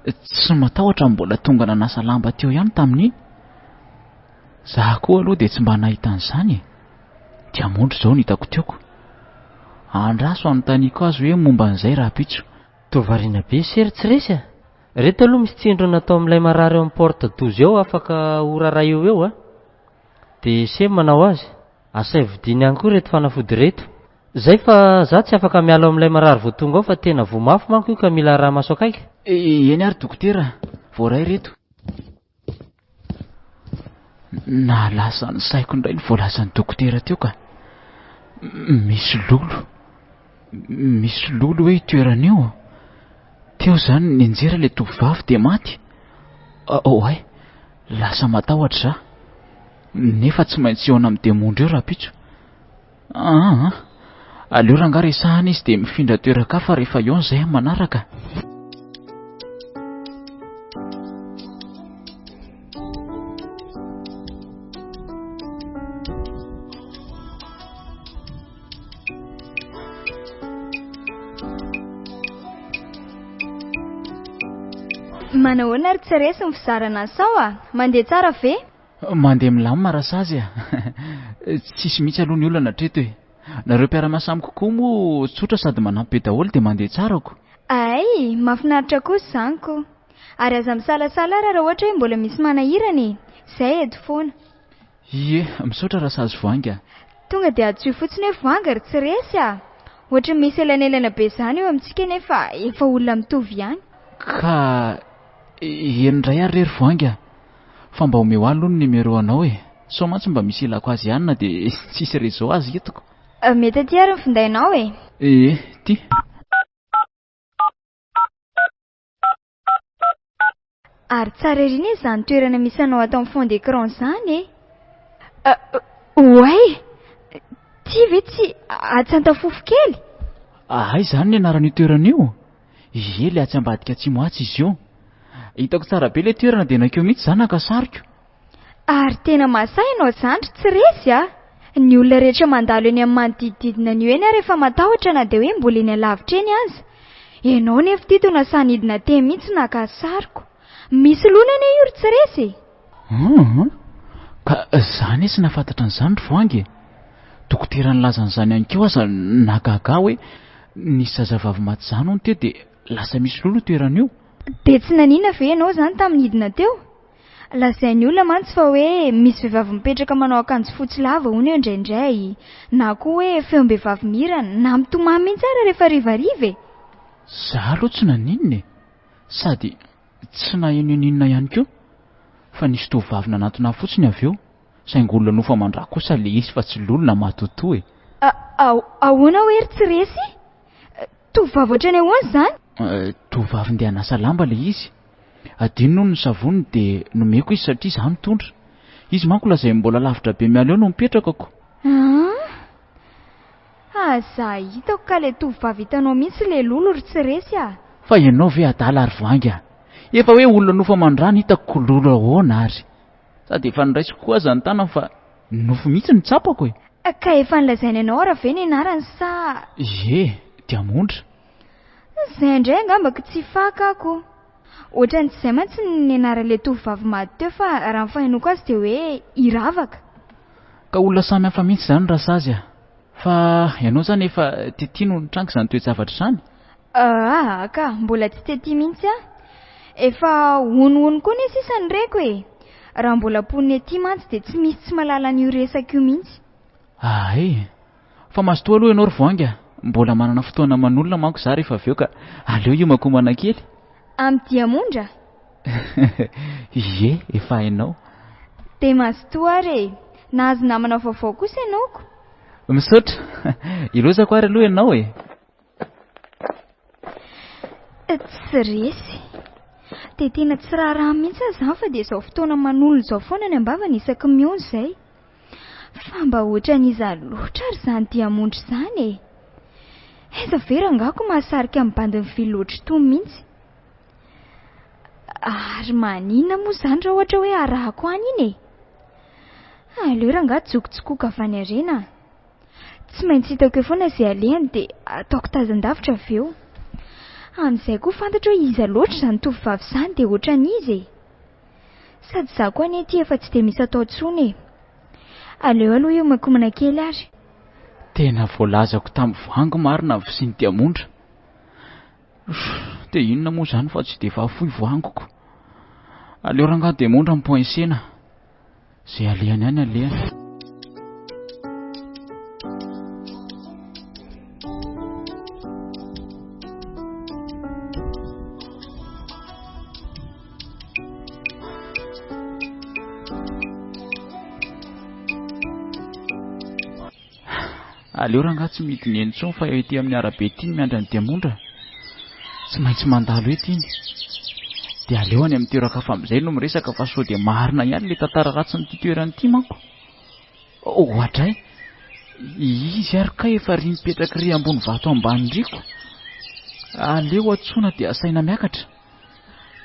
tsy matahotra mbola tonga nanasa lamba teo ihany tamin'iny? Za koa aloha dia tsy mba nahita an'izany e! Diamondra izao no hitako teoko. Andraso anontaniako azy hoe momba an'izay rahampitso. Toa variana be se ry tsy resy a! Reto aloha misy tsindrona atao amin'ilay marary ao amin'ny porte 12 ao afaka ora iray eo ho eo a! Dia se manao azy. Asaivo vidiany ihany koa ireto fanafody ireto. Zay fa za tsy afaka miala ao amin'ilay marary vao tonga ao fa tena voa mafy manko io ka mila araha-maso akaiky. Eny ary dokotera, voaray ireto. Nahalasa ny saiko indray ny voalazan'ny dokotera teo ka. Misy lolo. Misy lolo hoe io toerana io. Teo izany nianjera ilay tovovavy dia maty. Oay, lasa matahotra za. Nefa tsy maintsy hihaona amin'ny demondra eo rahampitso. Aa, aleo rangahy resahana izy dia mifindra toeran-kafa rehefa hihaona izay amin'ny manaraka. Manahoana ry tsy resy ny fizarana ny sao a? Mandeha tsara ve? Mandeha milamina Rasazy a! Tsisy mihitsy aloha ny olana hatreto e! Nareo mpiara-miasa amiko koa moa tsotra sady manampy be daholo dia mandeha tsara ko! Hay! Mahafinaritra kosa izany ko! Ary aza misalasala ary raha ohatra hoe mbola misy manahirana e! Izay eto foana. Ie, misaotra Rasazy Voahangy a! Tonga dia antsoy fotsiny hoe Voahangy ry tsy resy a! Ohatry ny misy elanelana be izany eo amintsika nefa efa olona mitovy ihany. Ka eny indray ary re ry Voahangy a! Fa mba omeo ahy aloha ny numéro anao e! Sao mantsy mba misy ilako azy ihany na dia tsisy réseau aza etoko. Mety aty ary ny findainao e! Ee, ty. Ary tsara ery anie izany toerana misy anao ato amin'ny fond d'écran izany e! Oay! Ty ve tsy atsy Antafofo kely? Hay izany ny anaran'io toerana io? Ie, ilay atsy ambadika atsimo atsy izy io. Hitako tsara be ilay toerana dia nankeo mihitsy izaho naka sariko. Ary tena mahasahy ianao zandry tsy resy a! Ny olona rehetra mandalo eny amin'ny manodidididina an'io eny ary efa matahotra na dia hoe mbola eny alavitra eny aza. Ianao nefa ity toa nasahy nidina teny mihitsy naka sariko. Misy lolo anie io ry tsy resy e! Hum! Ka za anie tsy nahafantatra an'izany ry Voahangy e! Dokotera nilaza an'izany ihany koa aza nahagaga ahy hoe nisy zazavavy maty izany hono teo dia lasa misy lolo io toerana io. Dia tsy nanina ve ianao izany tamin'ny nidina teo? Lazain'ny olona mantsy fa hoe misy vehivavy mipetraka manao akanjo fotsy lava hono eo indraindray, na koa hoe feom-behivavy mihira na mitomany mihitsy ara rehefa harivariva e! Za aloha tsy naninona e! Sady tsy naheno ininona ihany koa fa nisy tovovavy nanantona ahy fotsiny avy eo, saingy olona nofo aman-drà kosa le izy fa tsy lolo na matotoa e! Ahoana hoe ry tsy resy? Tovovavy ohatran'ny ahoana izany? Tovovavy ndeha hanasa lamba le izy. Adinony hono ny savoniny dia nomeko izy satria izaho nitondra. Izy manko lazainy mbola lavitra be miala eo no mipetraka ko. Aa! Aza hitako ka le tovovavy hitanao mihitsy le lolo ry tsy resy a! Fa ianao ve adala ary voahangy a! Efa hoe olona nofo aman-drano hitako ko lolo ahoana ary? Sady efa noraisiko koa aza ny tanany fa nofo mihitsy no tsapako e! Ka efa nolazainy anao ary ve ny anarany sa. Ie, diamondra. Izay indray angamba ko tsy faka ako. Ohatran'ny tsy izay mantsy ny nianaran'ilay tovovavy maty teo fa raha ny fahenoako azy dia hoe i Ravaka. Ka olona samy hafa mihitsy izany Rasazy a! Fa ianao izany efa tety no nitranga izany toe-javatra izany? Aa ka, mbola tsy tety mihitsy aho. Efa honohono koa anie sisa ny reko e! Raha mbola mponina ety mantsy dia tsy misy tsy mahalala an'io resaka io mihitsy. Ahay! Fa mazotoa aloha ianao ry Voahangy a! Mbola manana fotoana aman'olona manko za rehefa avy eo ka aleo hiomankomana kely. Amin'ny diamondra? Ie, efa hainao. Dia mazotoa ary e! Nahazo namana vaovao kosa ianao ko! Misaotra! Ilozako ary aloha ianao e! Tsy resy. Dia tena tsy raharaha mihitsy aho izany fa dia izao fotoana manolona izao foana ny am-bavany isaky ny mihaona izay. Fa mba ohatran'iza loatra ary izany diamondra izany e? Aiza ve rangahy ko mahasarika ny bandy mivily ohatr'itony mihitsy? Ary maninona moa izany raha ohatra hoe arahako any iny e? Aleo rangahy jokojokoka avy any aoriana a! Tsy maintsy hitako eo foana izay alehany dia ataoko tazan-davitra avy eo. Amin'izay koa fantatro hoe iza loatra izany tovovavy izany dia ohatran'iza e! Sady izaho koa anie ity efa tsy dia misy atao intsony e! Aleo aloha hiomankomana kely ary. Tena voalazako tamin'ny voahangy marina ny fisian'ny diamondra. Dia inona moa izany fa tsy dia efa fohy voahangiko. Aleo rangahy diamondra ny poincena. Izay alehany any alehany. Aleo rangahy tsy midina eny intsony fa eo ety amin'ny arabe ety ny miandry an'i Diamondra. Tsy maintsy mandalo eto iny. Dia aleo any amin'ny toeran-kafa amin'izay no miresaka fa sao dia marina ihany ilay tantara ratsin'ity toerana ity manko. Oadray! Izy ary kay efa ry mipetraka ry ambony vato ambany ry ko. Aleo antsoina dia asaina miakatra.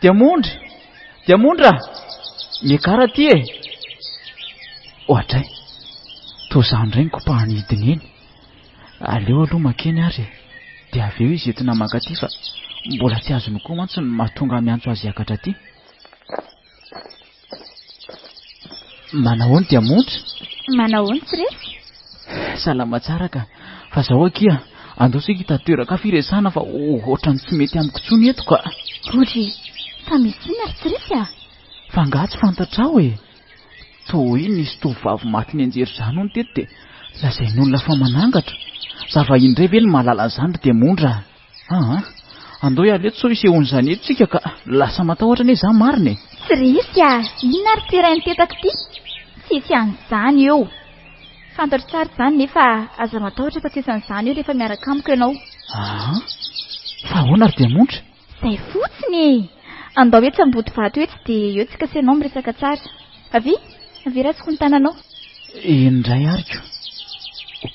Diamondra! Diamondra! Miakara aty e! Oadray! Toa izaho indray no kopahany hidina eny. Aleo aloha makeny ary e! Dia avy eo izy entina mankaty fa mbola tsy azony koa mantsy ny mahatonga miantso azy hiakatra aty. Manahoana Diamondra? Manahoana tsy resy? Salama tsara ka. Fa zao akia, andao isika hitady toeran-kafa hiresahana fa ohatran'ny tsy mety amiko intsony eto ka. Roger, fa misy inona ry tsy resy a? Fa angaha tsy fantatrao e? Toa hoe nisy tovovavy maty nianjera izany hono teto dia lazain'olona fa manangatra. Za vahiny indray ve no mahalala an'izany ry Diamondra a? Aa, andao hiala eto sao hisehoan'izany eto isika ka lasa matahotra anie za marina e! Tsy resy a! Inona ary ity rainitetaka ity? Tsisy an'izany eo! Fantatro tsara izany nefa aza matahotra fa tsisy an'izany eo rehefa miaraka amiko ianao. Aa, fa ahoana ry Diamondra? Izay fotsiny e! Andao etsy Ambodivato etsy dia eo tsika sy ianao miresaka tsara. Avia, avia raisiko ny tananao. Eny indray ary ko.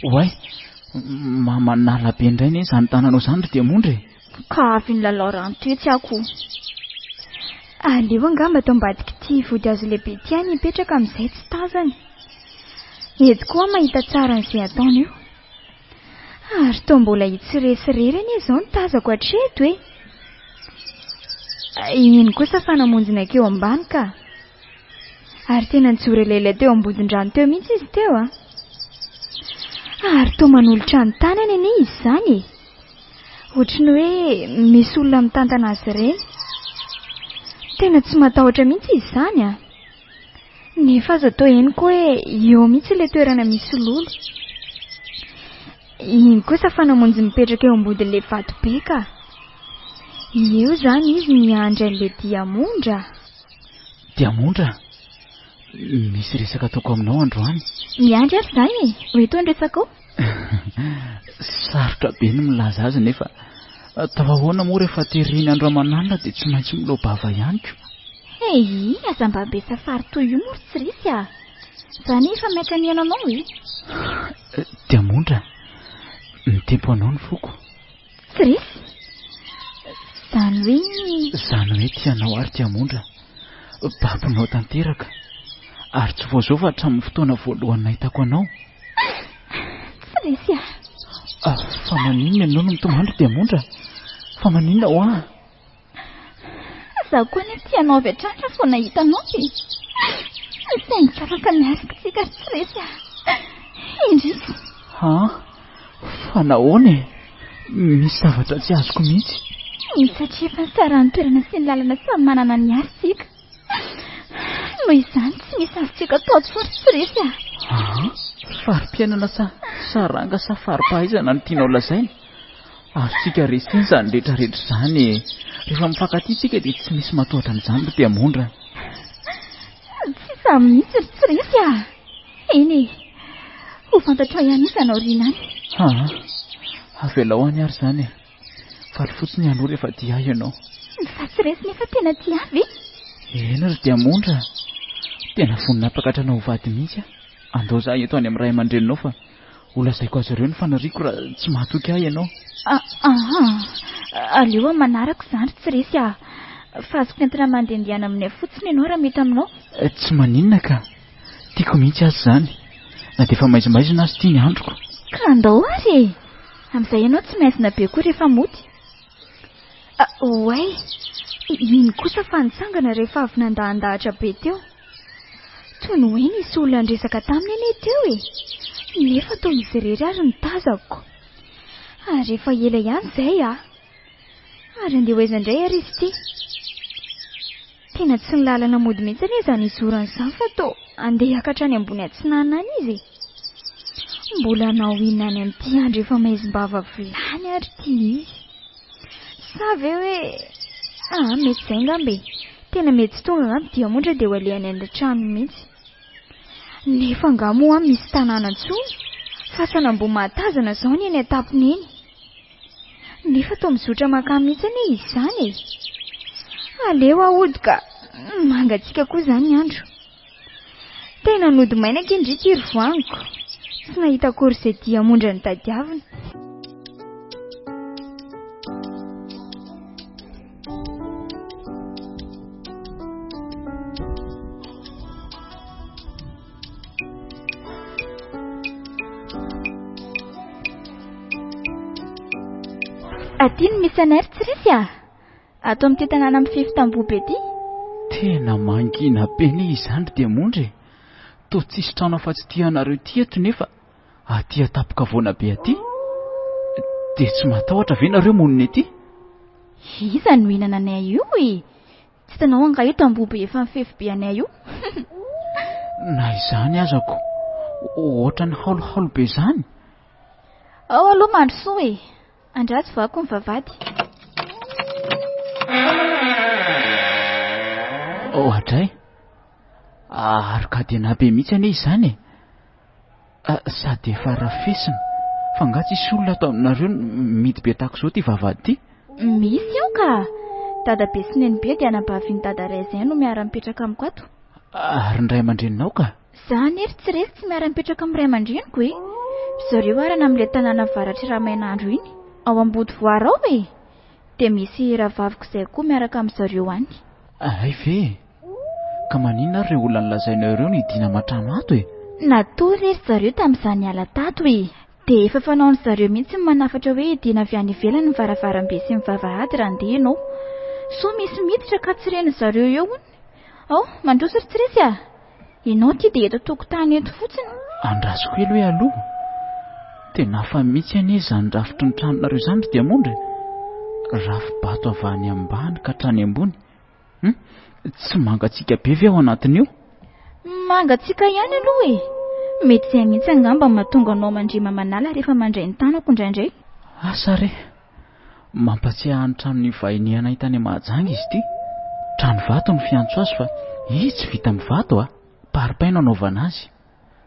Oay, mamanala be indray anie izany tananao izany ry Diamondra e! Ka avy nilalao rano tetsy aho ko. Aleo angamba ato ambadik'ity vodihazo lehibe ity any hipetraka amin'izay tsy tazany. Eto koa aho mahita tsara an'izay ataony io. Ary toa mbola i Tsiresy irery anie izao no tazako hatreto e. Iny kosa fa namonjy nankeo ambany ka. Ary tena nijoro elaela teo ambodin-drano teo mihitsy izy teo a. Ary toa manolotra ny tanany anie izy izany e. Ohatry ny hoe misy olona mitantana azy ireny. Tena tsy matahotra mihitsy izy izany a. Nefa aza toa henoko hoe eo mihitsy ilay toerana misy lolo. Iny kosa fa namonjy mipetraka eo ambodin'ilay vato be ka. Eo izany izy miandry an'ilay diamondra. Diamondra, misy resaka ataoko aminao androany. Miandry ary izaho e, ho eto ny resakao. Sarotra be ny milaza azy nefa atao ahoana moa rehefa terena andro aman'alina dia tsy maintsy miloa-bava ihany ko. Hey, aza mba be safary toy io moa ry Tsirisy a! Za anie efa maika ny hihaino anao e! Diamondra, mitempo anao ny foko. Tsirisy, zany hoe. Zany hoe tia anao aho ry Diamondra, babonao tanteraka, ary tsy vao izao fa hatramin'ny fotoana voalohany nahitako anao. Tsirisy a! Fa maninona ianao no mitomany ry Diamondra? Fa maninona hoa? Izaho koa anie tia anao avy hatrany raha vao nahita anao e. Saingy tsy afaka miaraka isika ry Tsiresy a. Indrisy. Han, fa nahoana e? Misy zavatra tsy azoko mihitsy. Satria efa nisarahan'ny toerana sy ny lalana samy manana ny azy isika. Noho izany tsy misy azontsika atao intsony ry Tsiresy a. Han, fari-piainana sa saranga sa fari-pahaizana no tianao lazaina? Azontsika resena izany rehetra rehetra izany e! Rehefa mifankatia isika dia tsy misy matohatra an'izany ry Diamondra. Tsy izany mihitsy ry Tsiresy a! Eny e! Ho fantatrao ihany izy any aoriana any. Aa! Avelao any ary izany e! Faly fotsiny aho aloha rehefa tia ahy ianao. Fa Tsiresy nefa tena tia ahy ve? Eny ry Diamondra! Tena vonona hampakatra anao ho vady mihitsy aho. Andao izahay eto any amin'ny ray aman-dreninao fa Ho lazaiko azy ireo ny faniriako raha tsy mahatoky ahy ianao. Aha, aleo amin'ny manaraka izany ry Tsiresy a! Fa azoko entina mandehandeha any aminay fotsiny ianao raha mety aminao. Tsy maninona ka! Tiako mihitsy aza izany. Na dia efa maizimaizina aza ity ny androko. Ka andao ary e! Amin'izay ianao tsy maizina be koa rehefa mody. Oay! Iny kosa fa nitsangana rehefa avy nandahandahatra be teo. Toy ny hoe nisy olona niresaka taminy anie teo e! Nefa toa izy irery ary no tazako. Ary efa ela ihany izay ah! Ary andeha ho aiza indray ary izy ity? Tena tsy ny lalana mody mihitsy anie izany hizorany izany fa toa andeha hiakatra any ambony atsinanana any izy e! Mbola hanao inona any amin'ity andro efa maizim-bava vilany ary ity izy? Sa ve hoe ah mety izay angamba e! Tena mety tsy tonga angamba diamondra dia ho alehany any an-tranony mihitsy. Nefa angaha moa misy tanàna intsony? Fasana Ambohimahatazana izao ny eny an-tampony eny. Nefa toa mizotra mankany mihitsy anie izy izany e! Aleo aho hody ka! Mangatsiaka koa izany ny andro. Tena nody maina ange ndry ity ry voaniko. Tsy nahita akory izay diamondra notadiavina. Aty no misy anay ry Tsirisy a! Ato amin'ity tanàna mifefy tamboho be ity. Tena mangina be anie izany ry Diamondra e! Toa tsisy trano afa-tsy ity anareo ity eto nefa aty an-tampon-kavoana be aty. Dia tsy matahotra ve nareo monina ety? Iza no hihinana anay io e? Tsy hitanao angaha io tamboho be efa mifefy be anay io? Na izany aza ko, ohatran'ny haolohaolo be izany. Ao aloha mandrosoa e! Andraso voako ny vavahady. Oadray! Ary cadenas be mihitsy anie izany e! Sady efa rafesina. Fa angaha tsisy olona ato aminareo no mihidy be tahaka izao ity vavahady ity? Misy ao ka! Dadabe sy nenibe dia anabavin'i dada iray izay no miara-mipetraka amiko ato. Ary ny ray aman-dreninao ka? Za anie ry Tsiresy tsy miara-mipetraka amin'ny ray aman-dreniko e! Ry zareo ary any amin'ilay tanàna avaratr'i Ramainandro iny, ao Ambodivoara ao e! Dia misy rahavaviko izay koa miaraka amin-dry zareo any. Hay ve e! Ka maninona ary ireo olona nolazainao ireo no hidiana aman-trano ato e? Natory re ry zareo tamin'izaho niala tato e! Dia efa fanaon-dry zareo mihitsy ny manafatra hoe hidiana avy any ivelany ny varavarambe sy ny vavahady raha handeha ianao. Soa misy miditra ka tsy ren'ny zareo eo hono. Ao, mandroso ry Tsiresy a! Ianao ity dia eto an-tokotany eto fotsiny. Andraso kely hoe aloha. Tena hafa mihitsy anie izany rafitry ny tranonareo izany ry Diamondra e! Rafi-bato avy any ambany ka hatrany ambony. Hum, tsy mangatsiaka be ve ao anatin'io? Mangatsiaka ihany aloha e! Mety izay mihitsy angamba no mahatonga anao mandrima manala rehefa mandray ny tanako indraindray. Asa re! Mampatsiahy ny trano nivahinianay tany Mahajanga izy ity. Trano vato no fiantso azy fa izy tsy vita amin'ny vato a! Parpaing no anaovana azy.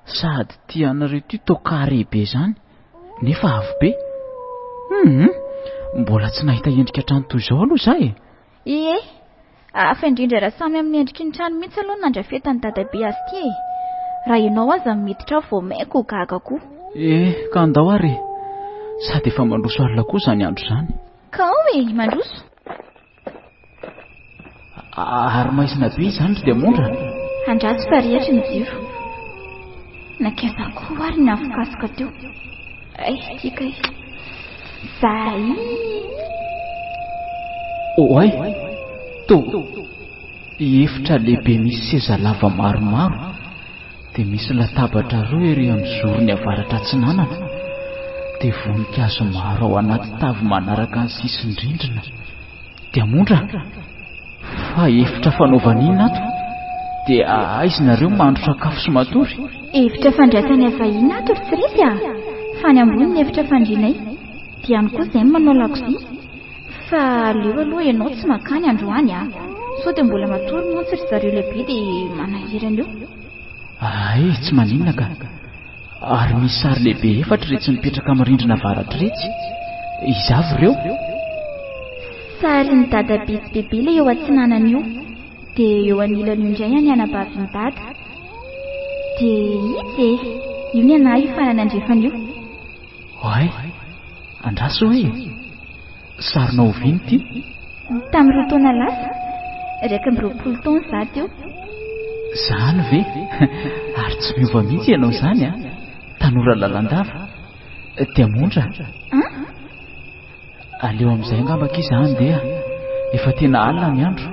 Sady tia anareo ity toa carré be izany, nefa avo be. Hum! Mbola tsy nahita endrika trano toy izao aloha izaho e! Ie, hafa indrindra raha samy amin'ny endriky ny trano mihitsy aloha no nandrafetan'i dadabe azy ity e! Raha ianao aza no miditra ao vao mainka ho gaga koa. Eh, ka andao ary e! Sady efa mandroso alina koa izany andro izany. Ka ao e, mandroso. Ary maizina be izany ry Diamondra? Andraso fa rehatra ny jiro. Nankaiza koa ary ny afokasoka teo? Ay, ity kay. Zay! Oay! To efitra lehibe misy seza lava maromaro, dia misy latabatra roa ery amin'ny zorony avaratra atsinanana, dia voninkazo maro ao anaty tavy manaraka ny sisin-drindrina. Diamondra! Fa efitra fanaovana inona ato? Dia aiza nareo mahandro sakafo sy matory? Efitra fandraisanay vahiny ato ry Tsiresy a! Fa any ambony ny efitra fandrianay. Dia any koa izay no manao lakozia. Fa aleo aloha ianao tsy mankany androany a! Sao dia mbola matory mantsy ry zareo lehibe dia manahirana eo. Hay, tsy maninona ka. Ary misy sary lehibe efatra iretsy mipetraka amin'ny rindrina avaratra iretsy. Iza avy ireo? Sarin'i Dadabe sy Bebe ilay eo atsinanana io. Dia eo anilan'io indray an'i anabavin'i Dada. Dia itsy e! Io ny anà io farany andrefana io. Oay! Andraso hoe e! Sarinao oviana ity? Tamin'ny roa taona lasa. 21 taona izaho teo. Izany ve? Ary tsy miova mihitsy ianao izany an! Tanora lalandava. Diamondra. An? Aleo amin'izay angamba akia izaho handeha. Efa tena alina ny andro.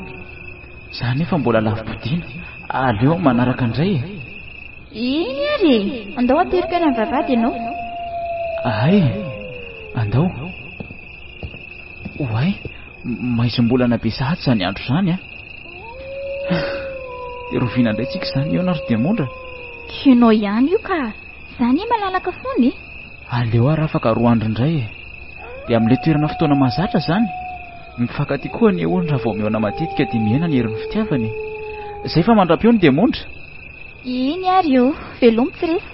Izaho anefa mbola lavi-podiana. Aleo manaraka indray e! Eny ary e! Andao ateriko any amin'ny vavahady ianao. Hay! Andao. Oay! Maizim-bolana be sahady izany andro izany an! Dia roviana indray tsika izany mihaona ry Diamondra? Ianao ihany io ka! Za anie malalaka foana e! Aleo ary afaka roa andro indray e! Dia amin'ilay toerana fotoana mahazatra izany? Mifankatia koa anie hono raha vao mihaona matetika dia mihena ny herin'ny fitiavana e! Izay fa mandra-peo ny Diamondra! Eny ary ô! Velomy tsy resy!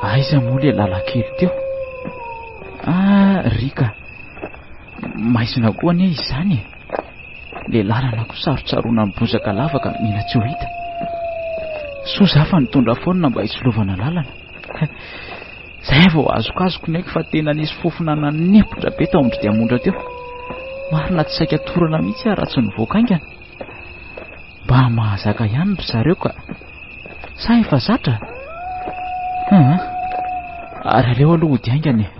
Aiza moa ilay lalan-kely teo? Ah, Rika! Maizina koa anie izany e! Ilay lalana koa sarotsaroana amin'ny bozaka lava ka mila tsy ho hita. Soa za fa nitondra foana mba hitsilovana lalana. Zay vao azokazoko ny aiko fa tena nisy fofona nanempotra be tao amin-dry Diamondra teo. Marina tsy saika torana mihitsy aho raha tsy nivoaka haingana. Mba mahazaka ihany ry zareo ka. Sa efa zatra? Hum. Ary aleo aloha hody haingana e.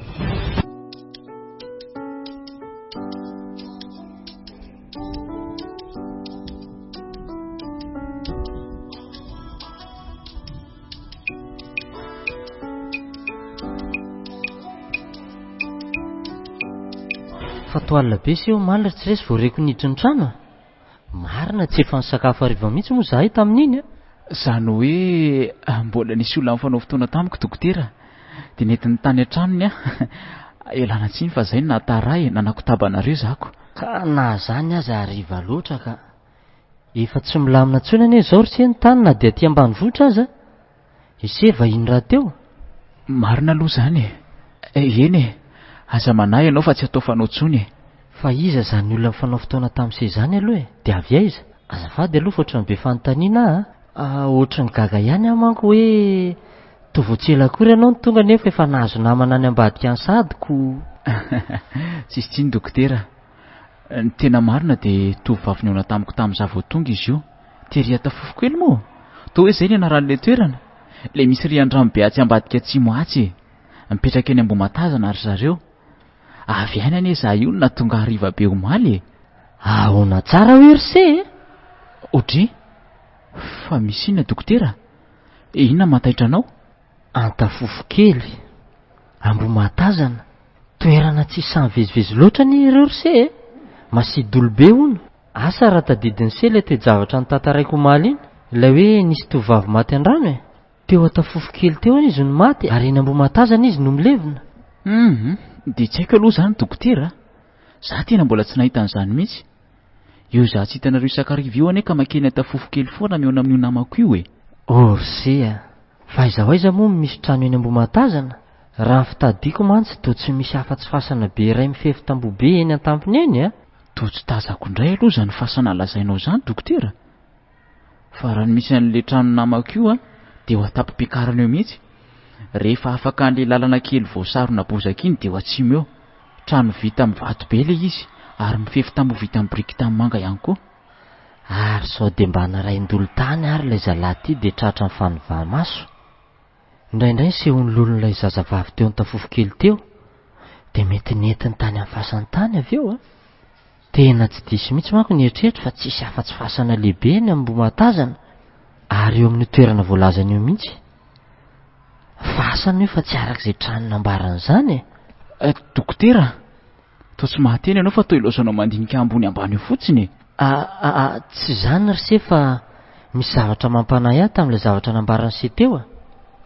Fa toa alina be se omaly ry Tsiresy vao reko niditra ny trano a! Marina tsy efa nisakafo hariva mihitsy moa izahay tamin'iny a! Izany hoe mbola nisy olona nifanao fotoana tamiko dokotera dia nentiny tany an-tranony aho. Ialana tsiny fa izay no nahatara ahy e, nanakotaba anareo zako. Ka na izany aza hariva loatra ka. Efa tsy milamina intsony anie izao ry se ny tany na dia aty ambanivohitra aza. Ise vahiny rahateo. Marina aloha izany e. Eny e, aza manahy ianao fa tsy atao fanao intsony e. Fa iza izany olona nifanao fotoana tamin'i se izany aloha e? Dia avy aiza? Azafady aloha fa ohatran'ny be fanontaniana aho a. Ohatran'ny gaga ihany aho manko hoe toa vao tsy ela akory ianao no tonga nefa efa nahazo namana any ambadika any sahady ko. Tsisy tsiny dokotera. Ny tena marina dia tovovavy nihaona tamiko tamin'izaho vao tonga izy io. Tery atafofo kely moa? Toa hoe izay ny anaran'ilay toerana? Ilay misy rian-drano be atsy ambadika atsimo atsy e! Mipetraka eny Ambohimatazana ry zareo. Avy any anie izaho io no nahatonga hariva be omaly e! Ahoana tsara hoe ry se e? Audrey, Fa misy inona dokotera? Inona mahataitra anao? Antafofo kely, Ambohimahatazana, toerana tsy sahy mivezivezy loatra anie ireo ry se e! Masidolo be hono. Asa raha tadidin'i se ilay toe-javatra notantaraiko omaly iny, ilay hoe nisy tovovavy maty an-drano e! Teo Antafofo kely teo anie izy no maty ary eny Ambohimahatazana izy no milevina. Hum, dia tsy haiko aloha izany dokotera a! Za tena mbola tsy nahita an'izany mihitsy. Io za tsy hitanareo isan-kariva io anie ka makeny Antafofo kely foana mihaona amin'io namako io e! Oh ry se a! Fa aiza ho aiza moa no misy trano eny Ambohimahatazana? Raha ny fitadiako mantsy toa tsy misy afa-tsy fasana be iray mifefy tamboho be eny an-tampony eny a! Toa tsy tazako indray aloha izany fasana lazainao izany dokotera. Fa raha ny misy an'ilay trano namako io a, dia eo an-tampom-piakarana eo mihitsy. Rehefa afaka an'ilay lalana kely voasarona bozaka iny dia eo atsimo eo. Trano vita amin'ny vato be ilay izy ary mifefy tamboho vita amin'ny biriky tanimanga ihany koa. Ary sao dia mba narahin-dolo tany ary ilay zalahy ity dia tratran'ny fanova-maso? Indraindray ny sehon'ny lolon'ilay zazavavy teo an-tafofo kely teo dia mety nentiny tany amin'ny fasany tany avy eo a! Tena tsy diso mihitsy manko ny eritreritro fa tsisy afa-tsy fasana lehibe eny Ambohimahatazana ary eo amin'io toerana voalazany io mihitsy. Fasana io fa tsy araka izay trano nambarany izany e! Eh, dokotera, toa tsy mahateny ianao fa toa ilaozanao mandinika ambony ambany eo fotsiny e! Ah, ah, ah, tsy izany ry se fa misy zavatra mampanahy ahy tamin'ilay zavatra nambaran'i se teo a!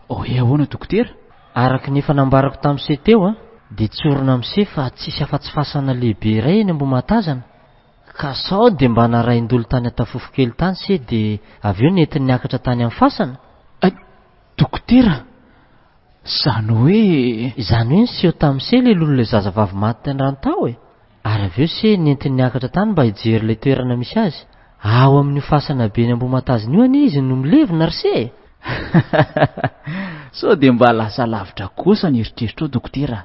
Hoe ahoana dokotera? Araka ny efa nambarako tamin'i se teo a, dia tsorina amin'i se fa tsisy afa-tsy fasana lehibe iray eny Ambohimahatazana, ka sao dia mba narahin-dolo tany Antafofo kely tany se dia avy eo nentiny niakatra tany amin'ny fasana? Hay, dokotera! Izany hoe. Izany hoe niseho tamin'i se ilay lolon'ilay zazavavy maty tany rano tao e! Ary avy eo se nentiny niakatra tany mba hijery ilay toerana misy azy. Ao amin'io fasana be eny Ambohimatazana io anie izy no milevina ry se e! Sao dia mba lasa lavitra kosa ny eritreritrao dokotera a!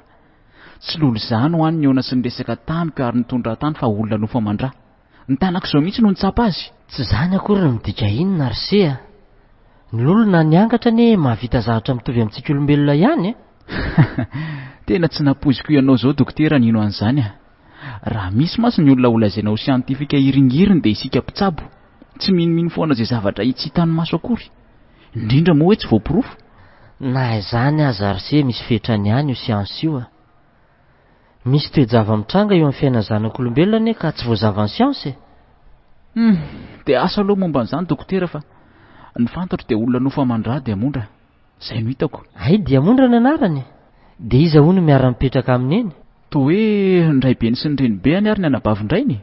Tsy lolo izany ho any nihaona sy niresaka tamiko ary nitondra tany fa olona nofo aman-dra. Ny tanako izao mihitsy no nitsapa azy. Tsy izany akory no midika inona ry se a! Ny lolo na ny angatra anie mahavita zavatra mitovy amintsika olombelona ihany e! Tena tsy nampoiziko ianao izao dokotera nino an'izany a! Raha misy mantsy ny olona holazaina ho siantifika hiringiriny dia isika mpitsabo. Tsy minomino foana izay zavatra tsy hitan'ny maso akory. Indrindra moa hoe tsy voaporofo. Na izany aza ry se misy fetrany ihany io siansa io a! Misy toe-java-mitranga eo amin'ny fiainan'ny zanak'olombelona anie ka tsy voazavan'ny siansa e! Hum, dia asa aloha momba an'izany dokotera fa ny fantatro dia olona nofo aman-dra Diamondra. Izay no hitako. Hay Diamondra ny anarany e! Dia iza hono miara-mipetraka aminy eny? Toa hoe ny raibeny sy ny renibeany ary ny anabavin-drainy e!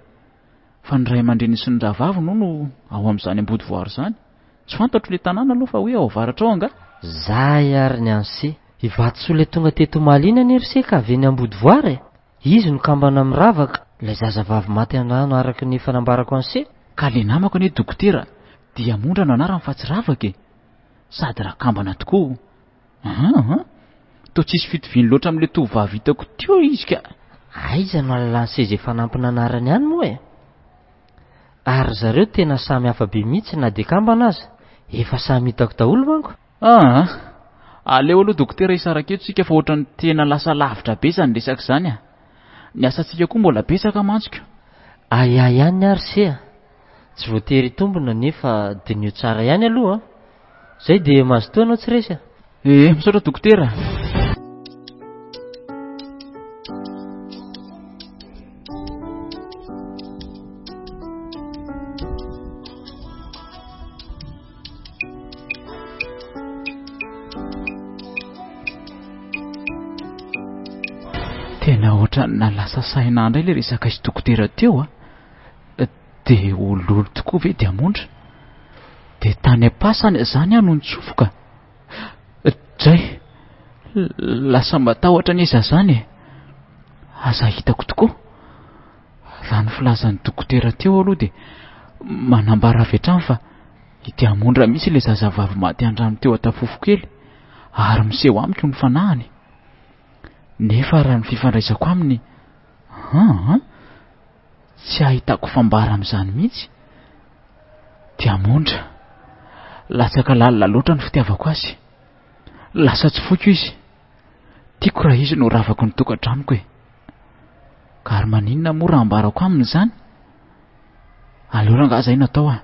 Fa ny ray aman-dreniny sy ny rahavaviny hono ao amin'izany Ambodivoara izany. Tsy fantatro ilay tanàna aloha fa hoe ao avaratra ao angaha? Zay ary ny an'i se. I Vatosoa ilay tonga teto omaly iny anie ry se ka avy eny Ambodivoara e! Izy no kambana miravaka, ilay zazavavy maty an-drano araka ny efa nambarako an'i se. Ka le namako anie dokotera Diamondra no anarany fa tsy Ravaka e! Sady rakambana tokoa. Aha aha. Toa tsisy fitoviany loatra amin'ilay tovovavy hitako teo izy ka. Aiza no ahalalan'i se izay fanampin'anarany any moa e? Ary ry zareo tena samy hafa be mihitsy na dia kambana aza. Efa samy hitako daholo manko. Aa! Aleo aloha dokotera hisaraka eto isika fa ohatran'ny tena lasa lavitra be izany resaka izany a! Ny asantsika koa mbola betsaka mantsy ko! Ahiahy ihany ny ahy ry se a! Tsy voatery hitombina nefa diniho tsara ihany aloha a! Zay dia mazotoa ianao tsy resy a! Ee, misaotra dokotera a! Tena ohatran'ny nahalasa saina ahy indray ilay resaka izy dokotera teo a. Dia ho lolo tokoa ve Diamondra? Dia tany am-pasana izany aho no nitsofoka? Dray! Lasa matahotra anie izaho izany e! Aza hitako tokoa. Raha ny filazan'ny dokotera teo aloha dia manambara avy hatrany fa i Diamondra mihitsy ilay zazavavy maty an-drano teo an-tafofo kely ary miseho amiko ny fanahiny. Nefa raha ny fifandraisako aminy, aa, tsy ahitako fambara amin'izany mihitsy. Diamondra. Latsaka lalina loatra ny fitiavako azy. Lasa tsy foiko izy. Tiako raha izy no ravako ny tokantranoko e. Ka ary maninona moa raha ambarako aminy izany? Aleo rangaha izay no atao a.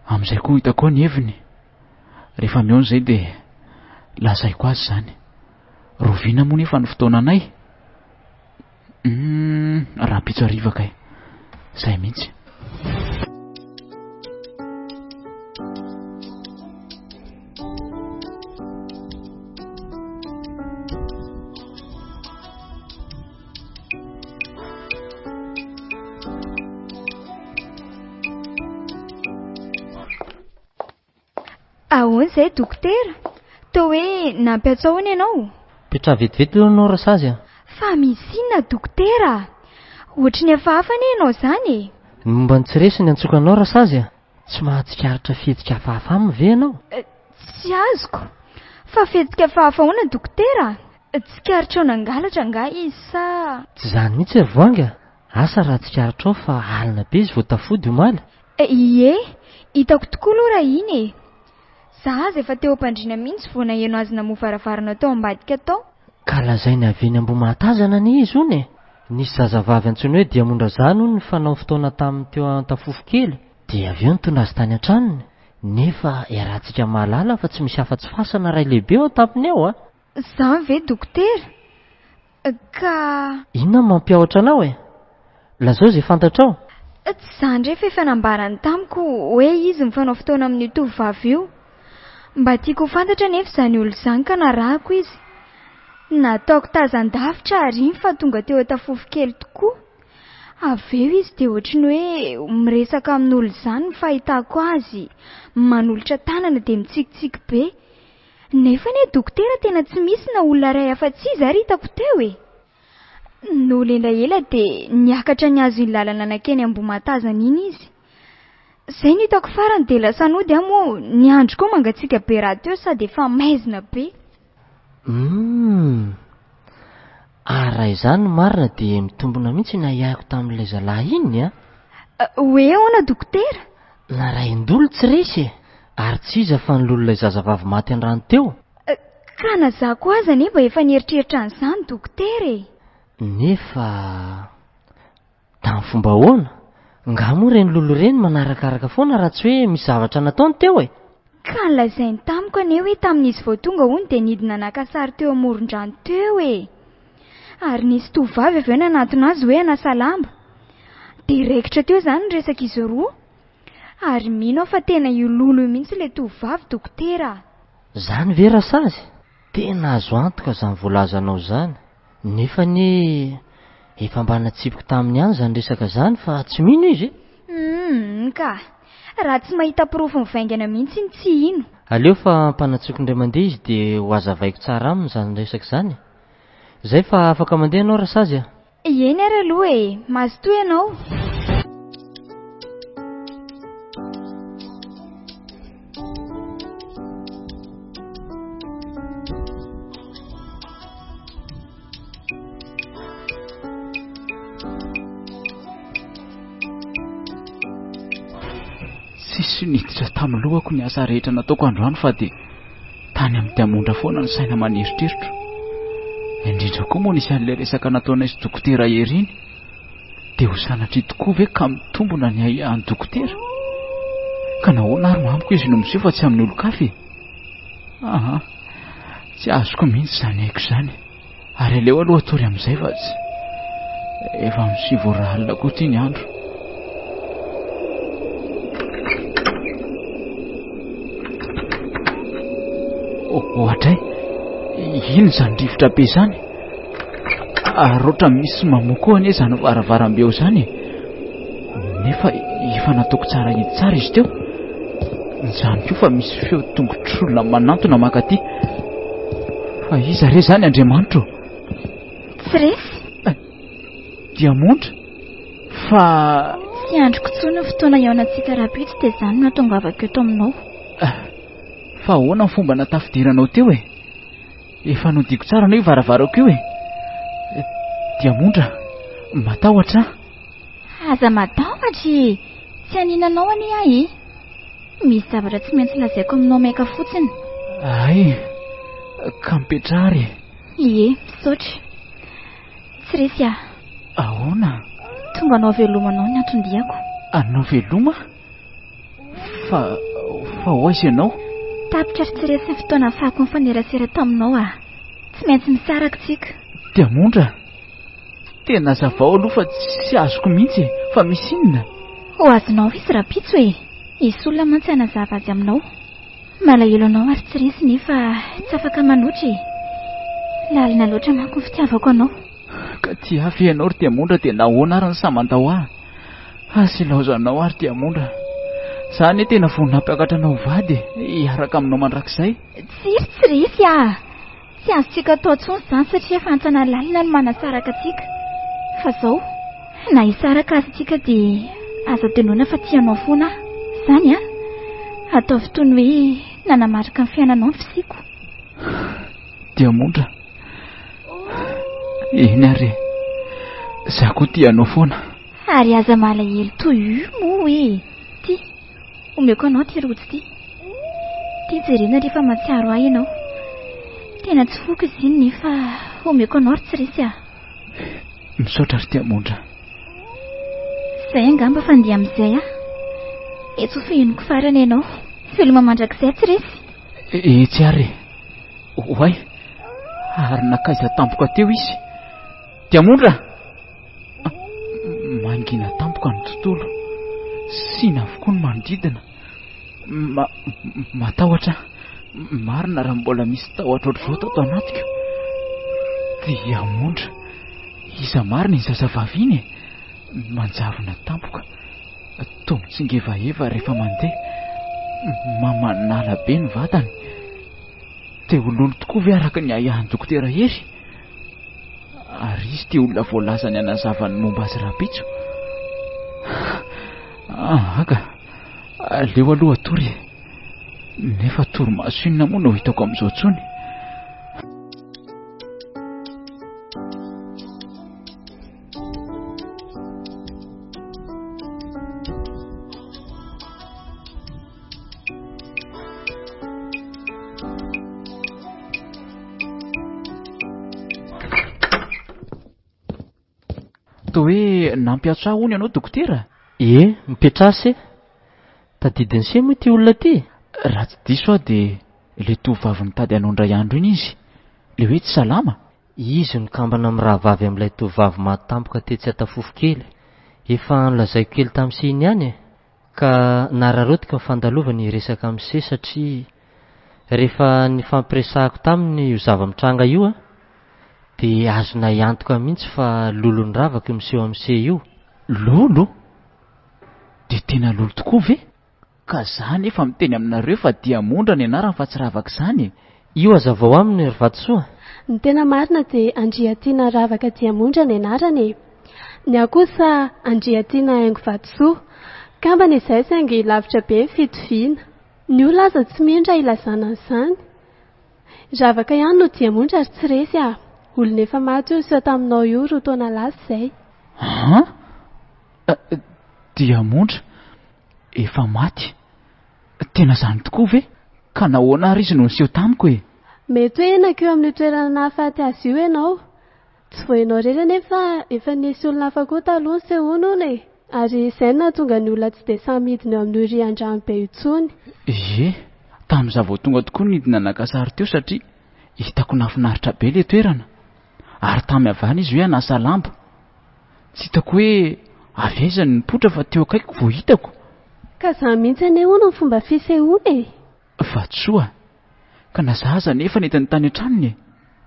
Amin'izay koa hitako eo ny heviny. Rehefa mihaona izay dia lazaiko azy izany. Roviana moa nefa ny fotoananay? Humm, rahampitso hariva kay. Izay mihitsy. Ahoana izay dokotera? Toa hoe nampiantso ahoana ianao? Petraha vetivety aloha ianao Rasazy a! Fa misy inona dokotera a? Ohatry ny hafahafa anie ianao izany e! Ny momba ny tsy resy ny antsoiko anao Rasazy a! Tsy mahatsikaritra fihetsika hafahafa aminy ve ianao? Tsy azoko. Fa fihetsika hafahafa ahoana dokotera a? Tsikaritrao nangalatra angaha izy sa. Tsy izany mihitsy ry Voahangy a! Asa raha tsikaritrao fa alina be izy vao tafody omaly? Ie, hitako tokoa aloha raha iny e! Za aza efa teo am-pandriana mihitsy vao naheno azy namoha varavarana tao ambadika tao. Ka lazainy avy eny Ambohimahatazana anie izy hono e! Nisy zazavavy antsoiny hoe Diamondrazany hono nifanao fotoana taminy teo Antafofokely, dia avy eo nitondra azy tany an-tranony, nefa iarahantsika mahalala fa tsy misy afa-tsy fasana iray lehibe eo an-tampony eo a! Zany ve dokotera? Ka. Inona no mampiahotra anao e? Lazao izay fantatrao. Tsy izany indray fa efa nambarany tamiko hoe izy mifanao fotoana amin'io tovovavy io. Mba tiako ho fantatra anefa izany olona izany ka narahako izy. Nataoko tazan-davitra ary iny fa tonga teo an-tafofo kely tokoa. Avy eo izy dia ohatry ny hoe miresaka amin'olona izany ny fahitako azy, manolotra tanana dia mitsikitsiky be. Nefa anie dokotera tena tsy misy na olona iray afa-tsy izy ary hitako teo e! Nony elaela dia niakatra nihazo iny lalana nankeny Ambohimahatazana iny izy. Izay no hitako farany dia lasa nody aho moa ny andro koa mangatsiaka be rahateo sady efa maizina be. Humm! Ary raha izany no marina dia mitombina mihitsy ny ahiahiko tamin'ilay zalahy iny a! Hoe ahoana dokotera? Narahin-dolo tsy resy e! Ary tsy iza fa ny lolon'ilay zazavavy maty an-drano teo. Ka na za koa aza anie mba efa nieritreritra an'izany dokotera e! Nefa. Tamin'ny fomba ahoana? Nga moa ireny lolo ireny manarakaraka foana raha tsy hoe misy zavatra nataony teo e? Ka nolazainy tamiko anie hoe tamin'izy vao tonga hono dia nidina naka sary teo amoron-drano teo e! Ary nisy tovovavy avy eo nanatona azy hoe hanasa lamba. Dia raikitra teo izany ny resak'izy roa. Ary mino aho fa tena io lolo io mihitsy ilay tovovavy dokotera a! Izany ve Rasazy? Tena azo antoka izany voalazanao izany. Nefa anie efa mba natsipiko taminy ihany izany resaka izany fa tsy mino izy e! Humm ka! Raha tsy mahita porofo mivaingana mihitsy iny tsy hino. Aleo fa ampanantsoiko indray mandeha izy dia ho hazavaiko tsara aminy izany resaka izany e! Izay fa afaka mandeha ianao Rasazy a! Eny ary aloha e! Mazotoa ianao! Tsisy niditra tamin'ny lohako ny asa rehetra nataoko androany fa dia tany amin'ny diamondra foana ny saina maneritreritro. Indrindra koa moa nisy an'ilay resaka nataonay sy dokotera Hery iny. Dia ho sanatria tokoa ve ka mitombona ny ahiahin'ny dokotera? Ka nahoana ary no amiko izy no miseho fa tsy amin'ny olon-kafa e? Aha, tsy azoko mihitsy izany aiko izany. Ary aleo aloha hatory amin'izay fa tsy efa amin'ny sivy ora alina koa ity ny andro. Ohatray, inona izany rivotra be izany? Ary ohatran'ny misy mamoa koa anie izany varavarambe eo izany e. Nefa efa nataoko tsara hidy tsara izy teo. Izany koa fa misy feo tongotr'olona manantona mankaty. Fa iza re izany Andriamanitro? Tsy resy. Eh, Diamondra? Fa... Tsy andriko intsony ny fotoana hihaonantsika rahampitso dia izany no nahatongavako eto aminao. Eh, fa ahoana ny fomba natafidiranao teo e? Efa nodiako tsara anie io varavarako io e. Diamondra, matahotra aho. Aza matahotra e! Tsy haninanao anie aho e! Misy zavatra tsy maintsy lazaiko aminao maika fotsiny. Hay, ka mipetraha ary e. Ie, misaotra. Tsy resy aho. Ahoana? Tonga hanao veloma anao ny anton-diako. Hanao veloma? Fa, fa ho aiza ianao? Tapitra ry tsy resy ny fotoana ahafahako nifanerasera taminao aho. Tsy maintsy misaraka tsika. Diamondra, tena hazavao aloha fa tsy azoko mihitsy e. Fa misy inona? Ho azonao izy rahampitso e. Hisy olona mantsy hanazava azy aminao. Malahelo anao ary tsy resy nefa tsy afaka manoatra e. Lalina loatra manko ny fitiavako anao. Ka tia ahy ve ianao ry Diamondra dia nahoana ary ny sahy mandao ahy? Aza ilaozanao aho ry Diamondra. Za anie tena vonona hampiakatra anao ho vady e, hiaraka aminao mandrakizay. Tsia ry tsy resy ah! Tsy azontsika atao intsony izany satria efa hantsana lalina no manasaraka antsika. Fa zao, na hisaraka aza isika dia aza adinoina fa tia anao foana aho. Izany an! Ataovy toy ny hoe nanamarika ny fiainanao ny fisiako. Diamondra, eny ary e! Za koa tia anao foana. Ary aza malahelo toy io moa e! Ty, omeko anao ity rojo ity. Ty jerena rehefa mahatsiaro ahy ianao. Tena tsy foko izy iny nefa omeko anao ry tsy resy ah. Misaotra ry Diamondra. Izay angamba fa ndeha amin'izay aho. Etsy ho fehiniko farany ianao. Veloma mandrakizay tsy resy. Etsy ary e. Oay! Ary nankaiza tampoka teo izy? Diamondra! Mangina tampoka ny tontolo. Sina avokoa ny manodidina. Ma matahotra aho. Marina raha mbola misy tahotra ohatr'izao tato anatiko. Diamondra! Iza marina iny zazavavy iny e? Manjavona tampoka. Toa mitsingevaheva rehefa mandeha. Mamanala be ny vatany. Te ho lolo tokoa ve araka ny ahiahin'ny dokotera Hery? Ary izy ity olona voalazany hanazava ny momba azy rahampitso. Ah, ka. Aleo aloha hatory e. Nefa torimaso inona moa no hitako amin'izao intsony? Toa hoe nampiantso ahy hono ianao dokotera? Ie, mipetraha se. Tadidin'i se moa ity olona ity? Raha tsy diso aho dia ilay tovovavy nitady anao indray andro iny izy, ilay hoe tsy salama? Izy no kambana mirahavavy amin'ilay tovovavy maty tampoka tetsy Antafofokely. Efa nolazaiko kely tamin'i se iny ihany e. Ka nararaotiko ny fandalovany hiresaka amin'i se satria rehefa nifampiresahako taminy io zava-mitranga io an, dia azonay antoka mihitsy fa lolon'ny ravaka io miseho amin'i se io. Lolo? Dia tena lolo tokoa ve? Ka za nefa miteny aminareo fa diamondra ny anarany fa tsy ravaka izany e! Io hazavao aminy ry Vatosoa. Ny tena marina dia Andriatiana Ravaka Diamondra ny anarany e! Ny ahy kosa Andriatiana Haingo Vatosoa. Kambana izahay saingy lavitra be ny fitoviana. Ny olona aza tsy mino raha ilazana an'izany. Ravaka ihany no Diamondra ary tsy resy ah! Olona efa maty io niseho taminao io roa taona lasa izay. An? Diamondra? Efa maty? Tena izany tokoa ve? Ka nahoana ary izy no niseho tamiko e? Mety hoe nankeo amin'io toerana nahafaty azy io ianao. Tsy vao ianao irery anefa efa nisy olona hafa koa taloha nisehoany hono e! Ary izay no nahatonga ny olona tsy dia sahy midina eo amin'io rian-drano be io intsony. Ie, tamin'izaho vao tonga tokoa no nidina naka sary teo satria hitako nahafinaritra be ilay toerana. Ary tamy avy any izy hoe hanasa lamba. Tsy hitako hoe avy aiza no nipoitra fa teo akaikiko vao hitako. Ka izany mihitsy anie hono ny fomba fisehoany e! Vatosoa, ka na za aza anefa nentiny tany an-tranony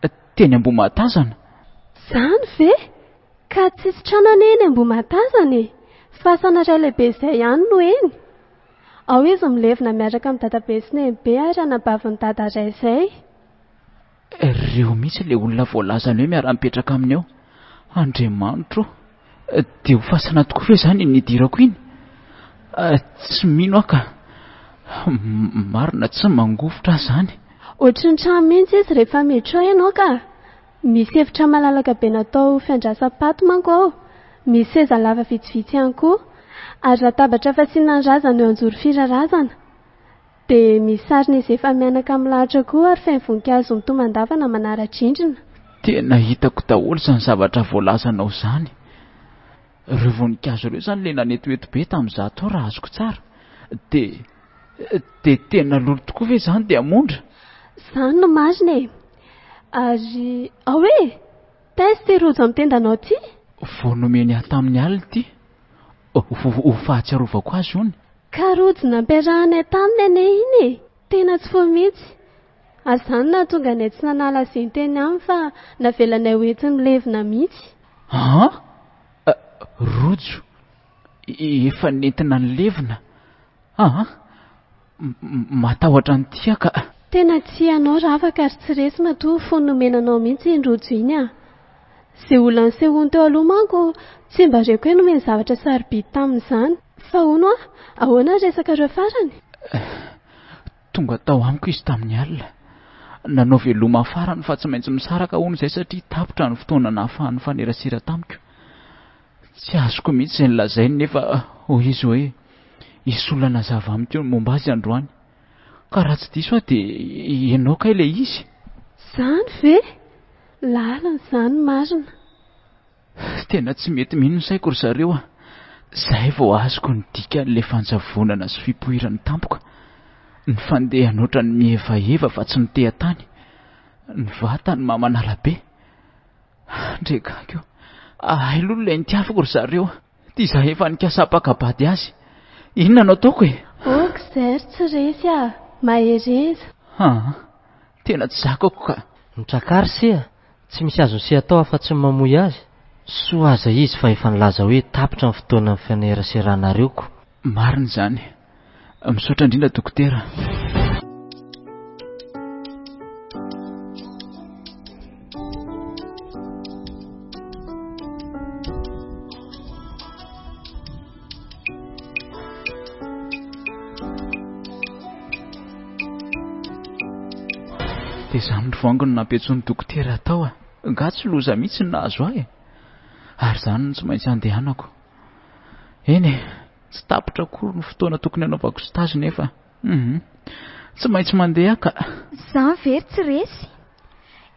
e! Teny Ambohimahatazana. Izany ve? Ka tsisy trano anie eny Ambohimahatazana e! Fasana iray lehibe izay ihany no eny. Ao izy milevina miaraka amin'i dadabe sy nenibe ary anabavin'i dada iray izay. Reo mihitsy ilay olona voalazany hoe miara-mipetraka aminy ao. Andriamanitro ô! Dia ho fasana tokoa ve izany iny nidirako iny? Tsy mino aho ka. Marina tsy mangovitra aho izany. Ohatry ny trano mihitsy izy rehefa miditra ao ianao ka. Misy efitra malalaka be natao fiandrasam-paty manko ao. Misy seza lava vitsivitsy ihany koa. Ary latabatra fasiana ny razana eo anjoro firarazana. Dia misy sarin'izy efa-mianaka milahatra koa ary feno voninkazo mitomandavana manara-drindrina. Tena hitako daholo izany zavatra voalazanao izany. Ireo voninkazo ireo izany ilay nanetoeto be tamin'izaho tao raha azoko tsara. Dia, dia tena lolo tokoa ve izany Diamondra? Izany no marina e! Ary, ao e! Taiza ity rojo amin'ny tendanao ity? Vao nomeny ahy tamin'ny alina ity. Ho fahatsiarovako azy hono. Ka rojo nampiarahanay taminy anie iny e! Tena tsy foy mihitsy. Ary izany no nahatonga anay tsy nanala azy iny teny aminy fa navelanay ho entiny milevina mihitsy. An? Rojo? Efa nentina nilevina? An? Matahotra an'ity aho ka. Tena tia anao Ravaka ary tsy resy matoa fony nomena anao mihitsy iny rojo iny ah. Izay olona nisehoany teo aloha manko tsy mba reko hoe nomeny zavatra sarobidy tamin'izany. Fa hono aho, ahoana ny resakareo farany? Tonga tao amiko izy tamin'ny alina. Nanao veloma farany fa tsy maintsy misaraka hono izay satria tapitra ny fotoana nahafahany nifanerasera tamiko. Tsy azoko mihitsy izay nolazainy nefa hoy izy hoe hisy olona nazava amiko ny momba azy androany. Ka raha tsy diso aho dia ianao kay ilay izy? Izany ve? Lalina izany marina. Tena tsy mety mino ny saiko ry zareo a! Zay vao azoko ny dikan'ilay fanjavonana sy fipoirany tampoka. Ny fandehany ohatran'ny mihevaheva fa tsy miteha-tany. Ny vatany mamanala be. Ndre gaga io. Hay aloha ilay nitiaviko ry zareo a! Ty za efa nikasa hampaka-bady azy. Inona no ataoko e? Ok zay ry tsy resy a! Mahereza. Haa. Tena tsy zakako ka. Mitrakà ry se a! Tsy misy azon'i se atao afa-tsy ny mamoy azy. Soa aza izy fa efa nilaza hoe tapitra ny fotoana nifaneraseranareo ko. Marina izany. Misaotra indrindra dokotera. Dia izany ry voangy no nampiantsoan'ny dokotera tao a! Nga tsy loza mihitsy ny nahazo ahy e! Ary izany no tsy maintsy handehanako. Eny e, tsy tapitra akory ny fotoana tokony hanaovako stage nefa. Hum, tsy maintsy mandeha aho ka. Izany ve ry tsy resy?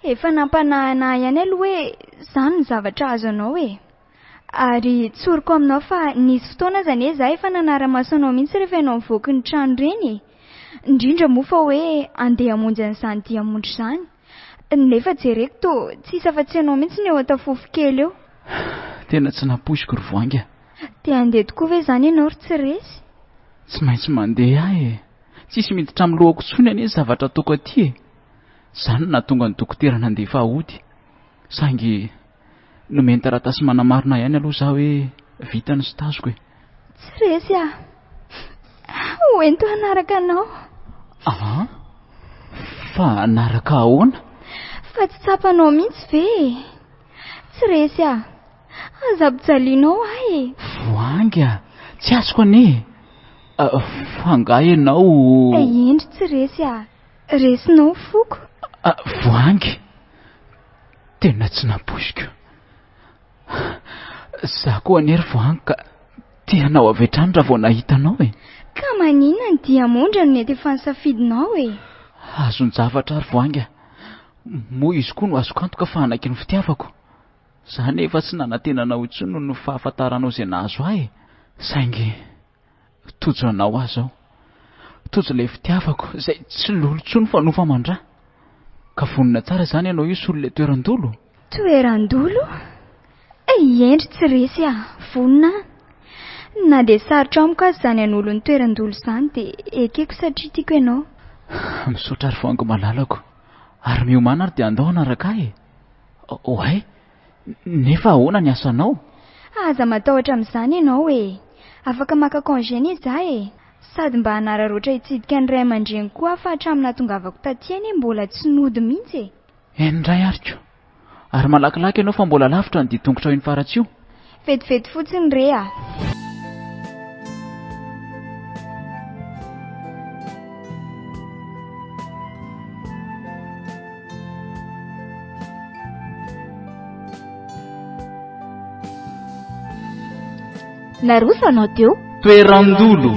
Efa nampanahina ahy ihany aloha hoe izany ny zavatra azo anao e! Ary tsoriko aminao fa nisy fotoana aza anie za efa nanara-maso anao mihitsy rehefa ianao nivoaky ny trano ireny e! Indrindra moa fa hoe andeha hamonjy an'izany diamondra izany. Nefa jereko toa tsisy afa-tsy ianao mihitsy ny eo an-tafofo kely eo. Tena tsy nampoiziko ry Voahangy a! Te handeha tokoa ve izany ianao ry tsy resy? Tsy maintsy mandeha aho e! Tsisy miditra amin'ny lohako intsony anie ny zavatra ataoko aty e! Izany no nahatonga ny dokotera nandefa ahy hody. Saingy nomeny taratasy manamarina ihany aloha za hoe vita ny stage-ko e. Tsy resy aho. Ho ento hanaraka anao. Ah? Fa hanaraka ahoana? Fa tsy tsapanao mihitsy ve e? Tsy resy aho. Aza ampijalianao ahy e. Voahangy a! Tsy azoko anie e. Fa angaha ianao... Indry tsy resy aho. Resinao ny foko. Voahangy. Tena tsy nampoiziko. Za koa anie ry Voahangy ka tia anao avy hatrany raha vao nahita anao e. Ka maninona ny diamondra no nety efa nisafidinao e? Azon-javatra ry Voahangy a. Moa izy koa no azoko antoka fa hanaiky ny fitiavako. Za anefa tsy nanantena anao intsony noho ny fahafantaranao izay nahazo ahy e. Saingy Tojo anao aho izao. Tojo ilay fitiavako izay tsy lolo intsony fa nofo aman-dra. Ka vonona tsara izany ianao hisolo ilay toeran-dolo? Toeran-dolo? Hendry tsy resy aho, vonona aho. Na dia sarotra amiko aza izany hanolo ny toeran-dolo izany dia ekeko satria tiako ianao. Misaotra ry voangy malalako. Ary miomàna ary dia andao hanaraka ahy e. Oay! Nefa ahoana ny asanao? Aza matahotra amin'izany ianao e! Afaka maka congé anie za e! Sady mba hanararaotra hitsidika ny ray aman-dreniko koa aho fa hatramin'ny nahatongavako taty anie mbola tsy nody mihitsy e! Eny indray ary ko! Ary malakilaky ianao fa mbola lavitra ny dian-tongotrao iny faratsy io. Vetivety fotsiny re a! Naroso anao teo. Toerandolo.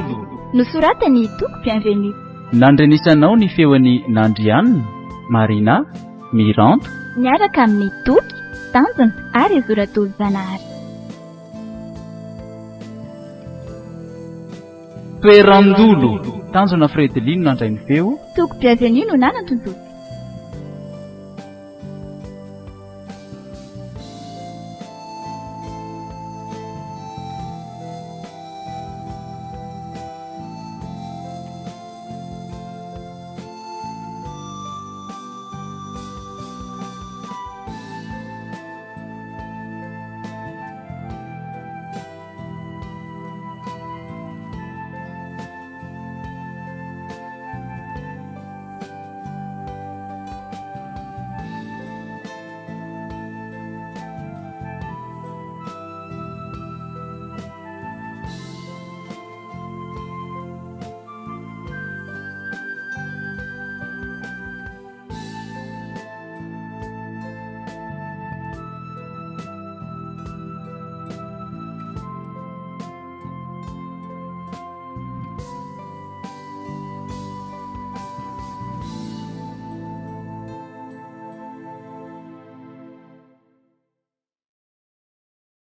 Nosoratan'i Toky Bienvenue. Nandrenesanao ny feon'i Nandrianina, Marina, Miranta. Miaraka amin'ny Toky, Tanjona ary Zoratolo Zanahary. Toerandolo. Tanjona Fredeline nandray ny feo. Toky Bienvenue no nanatontosa.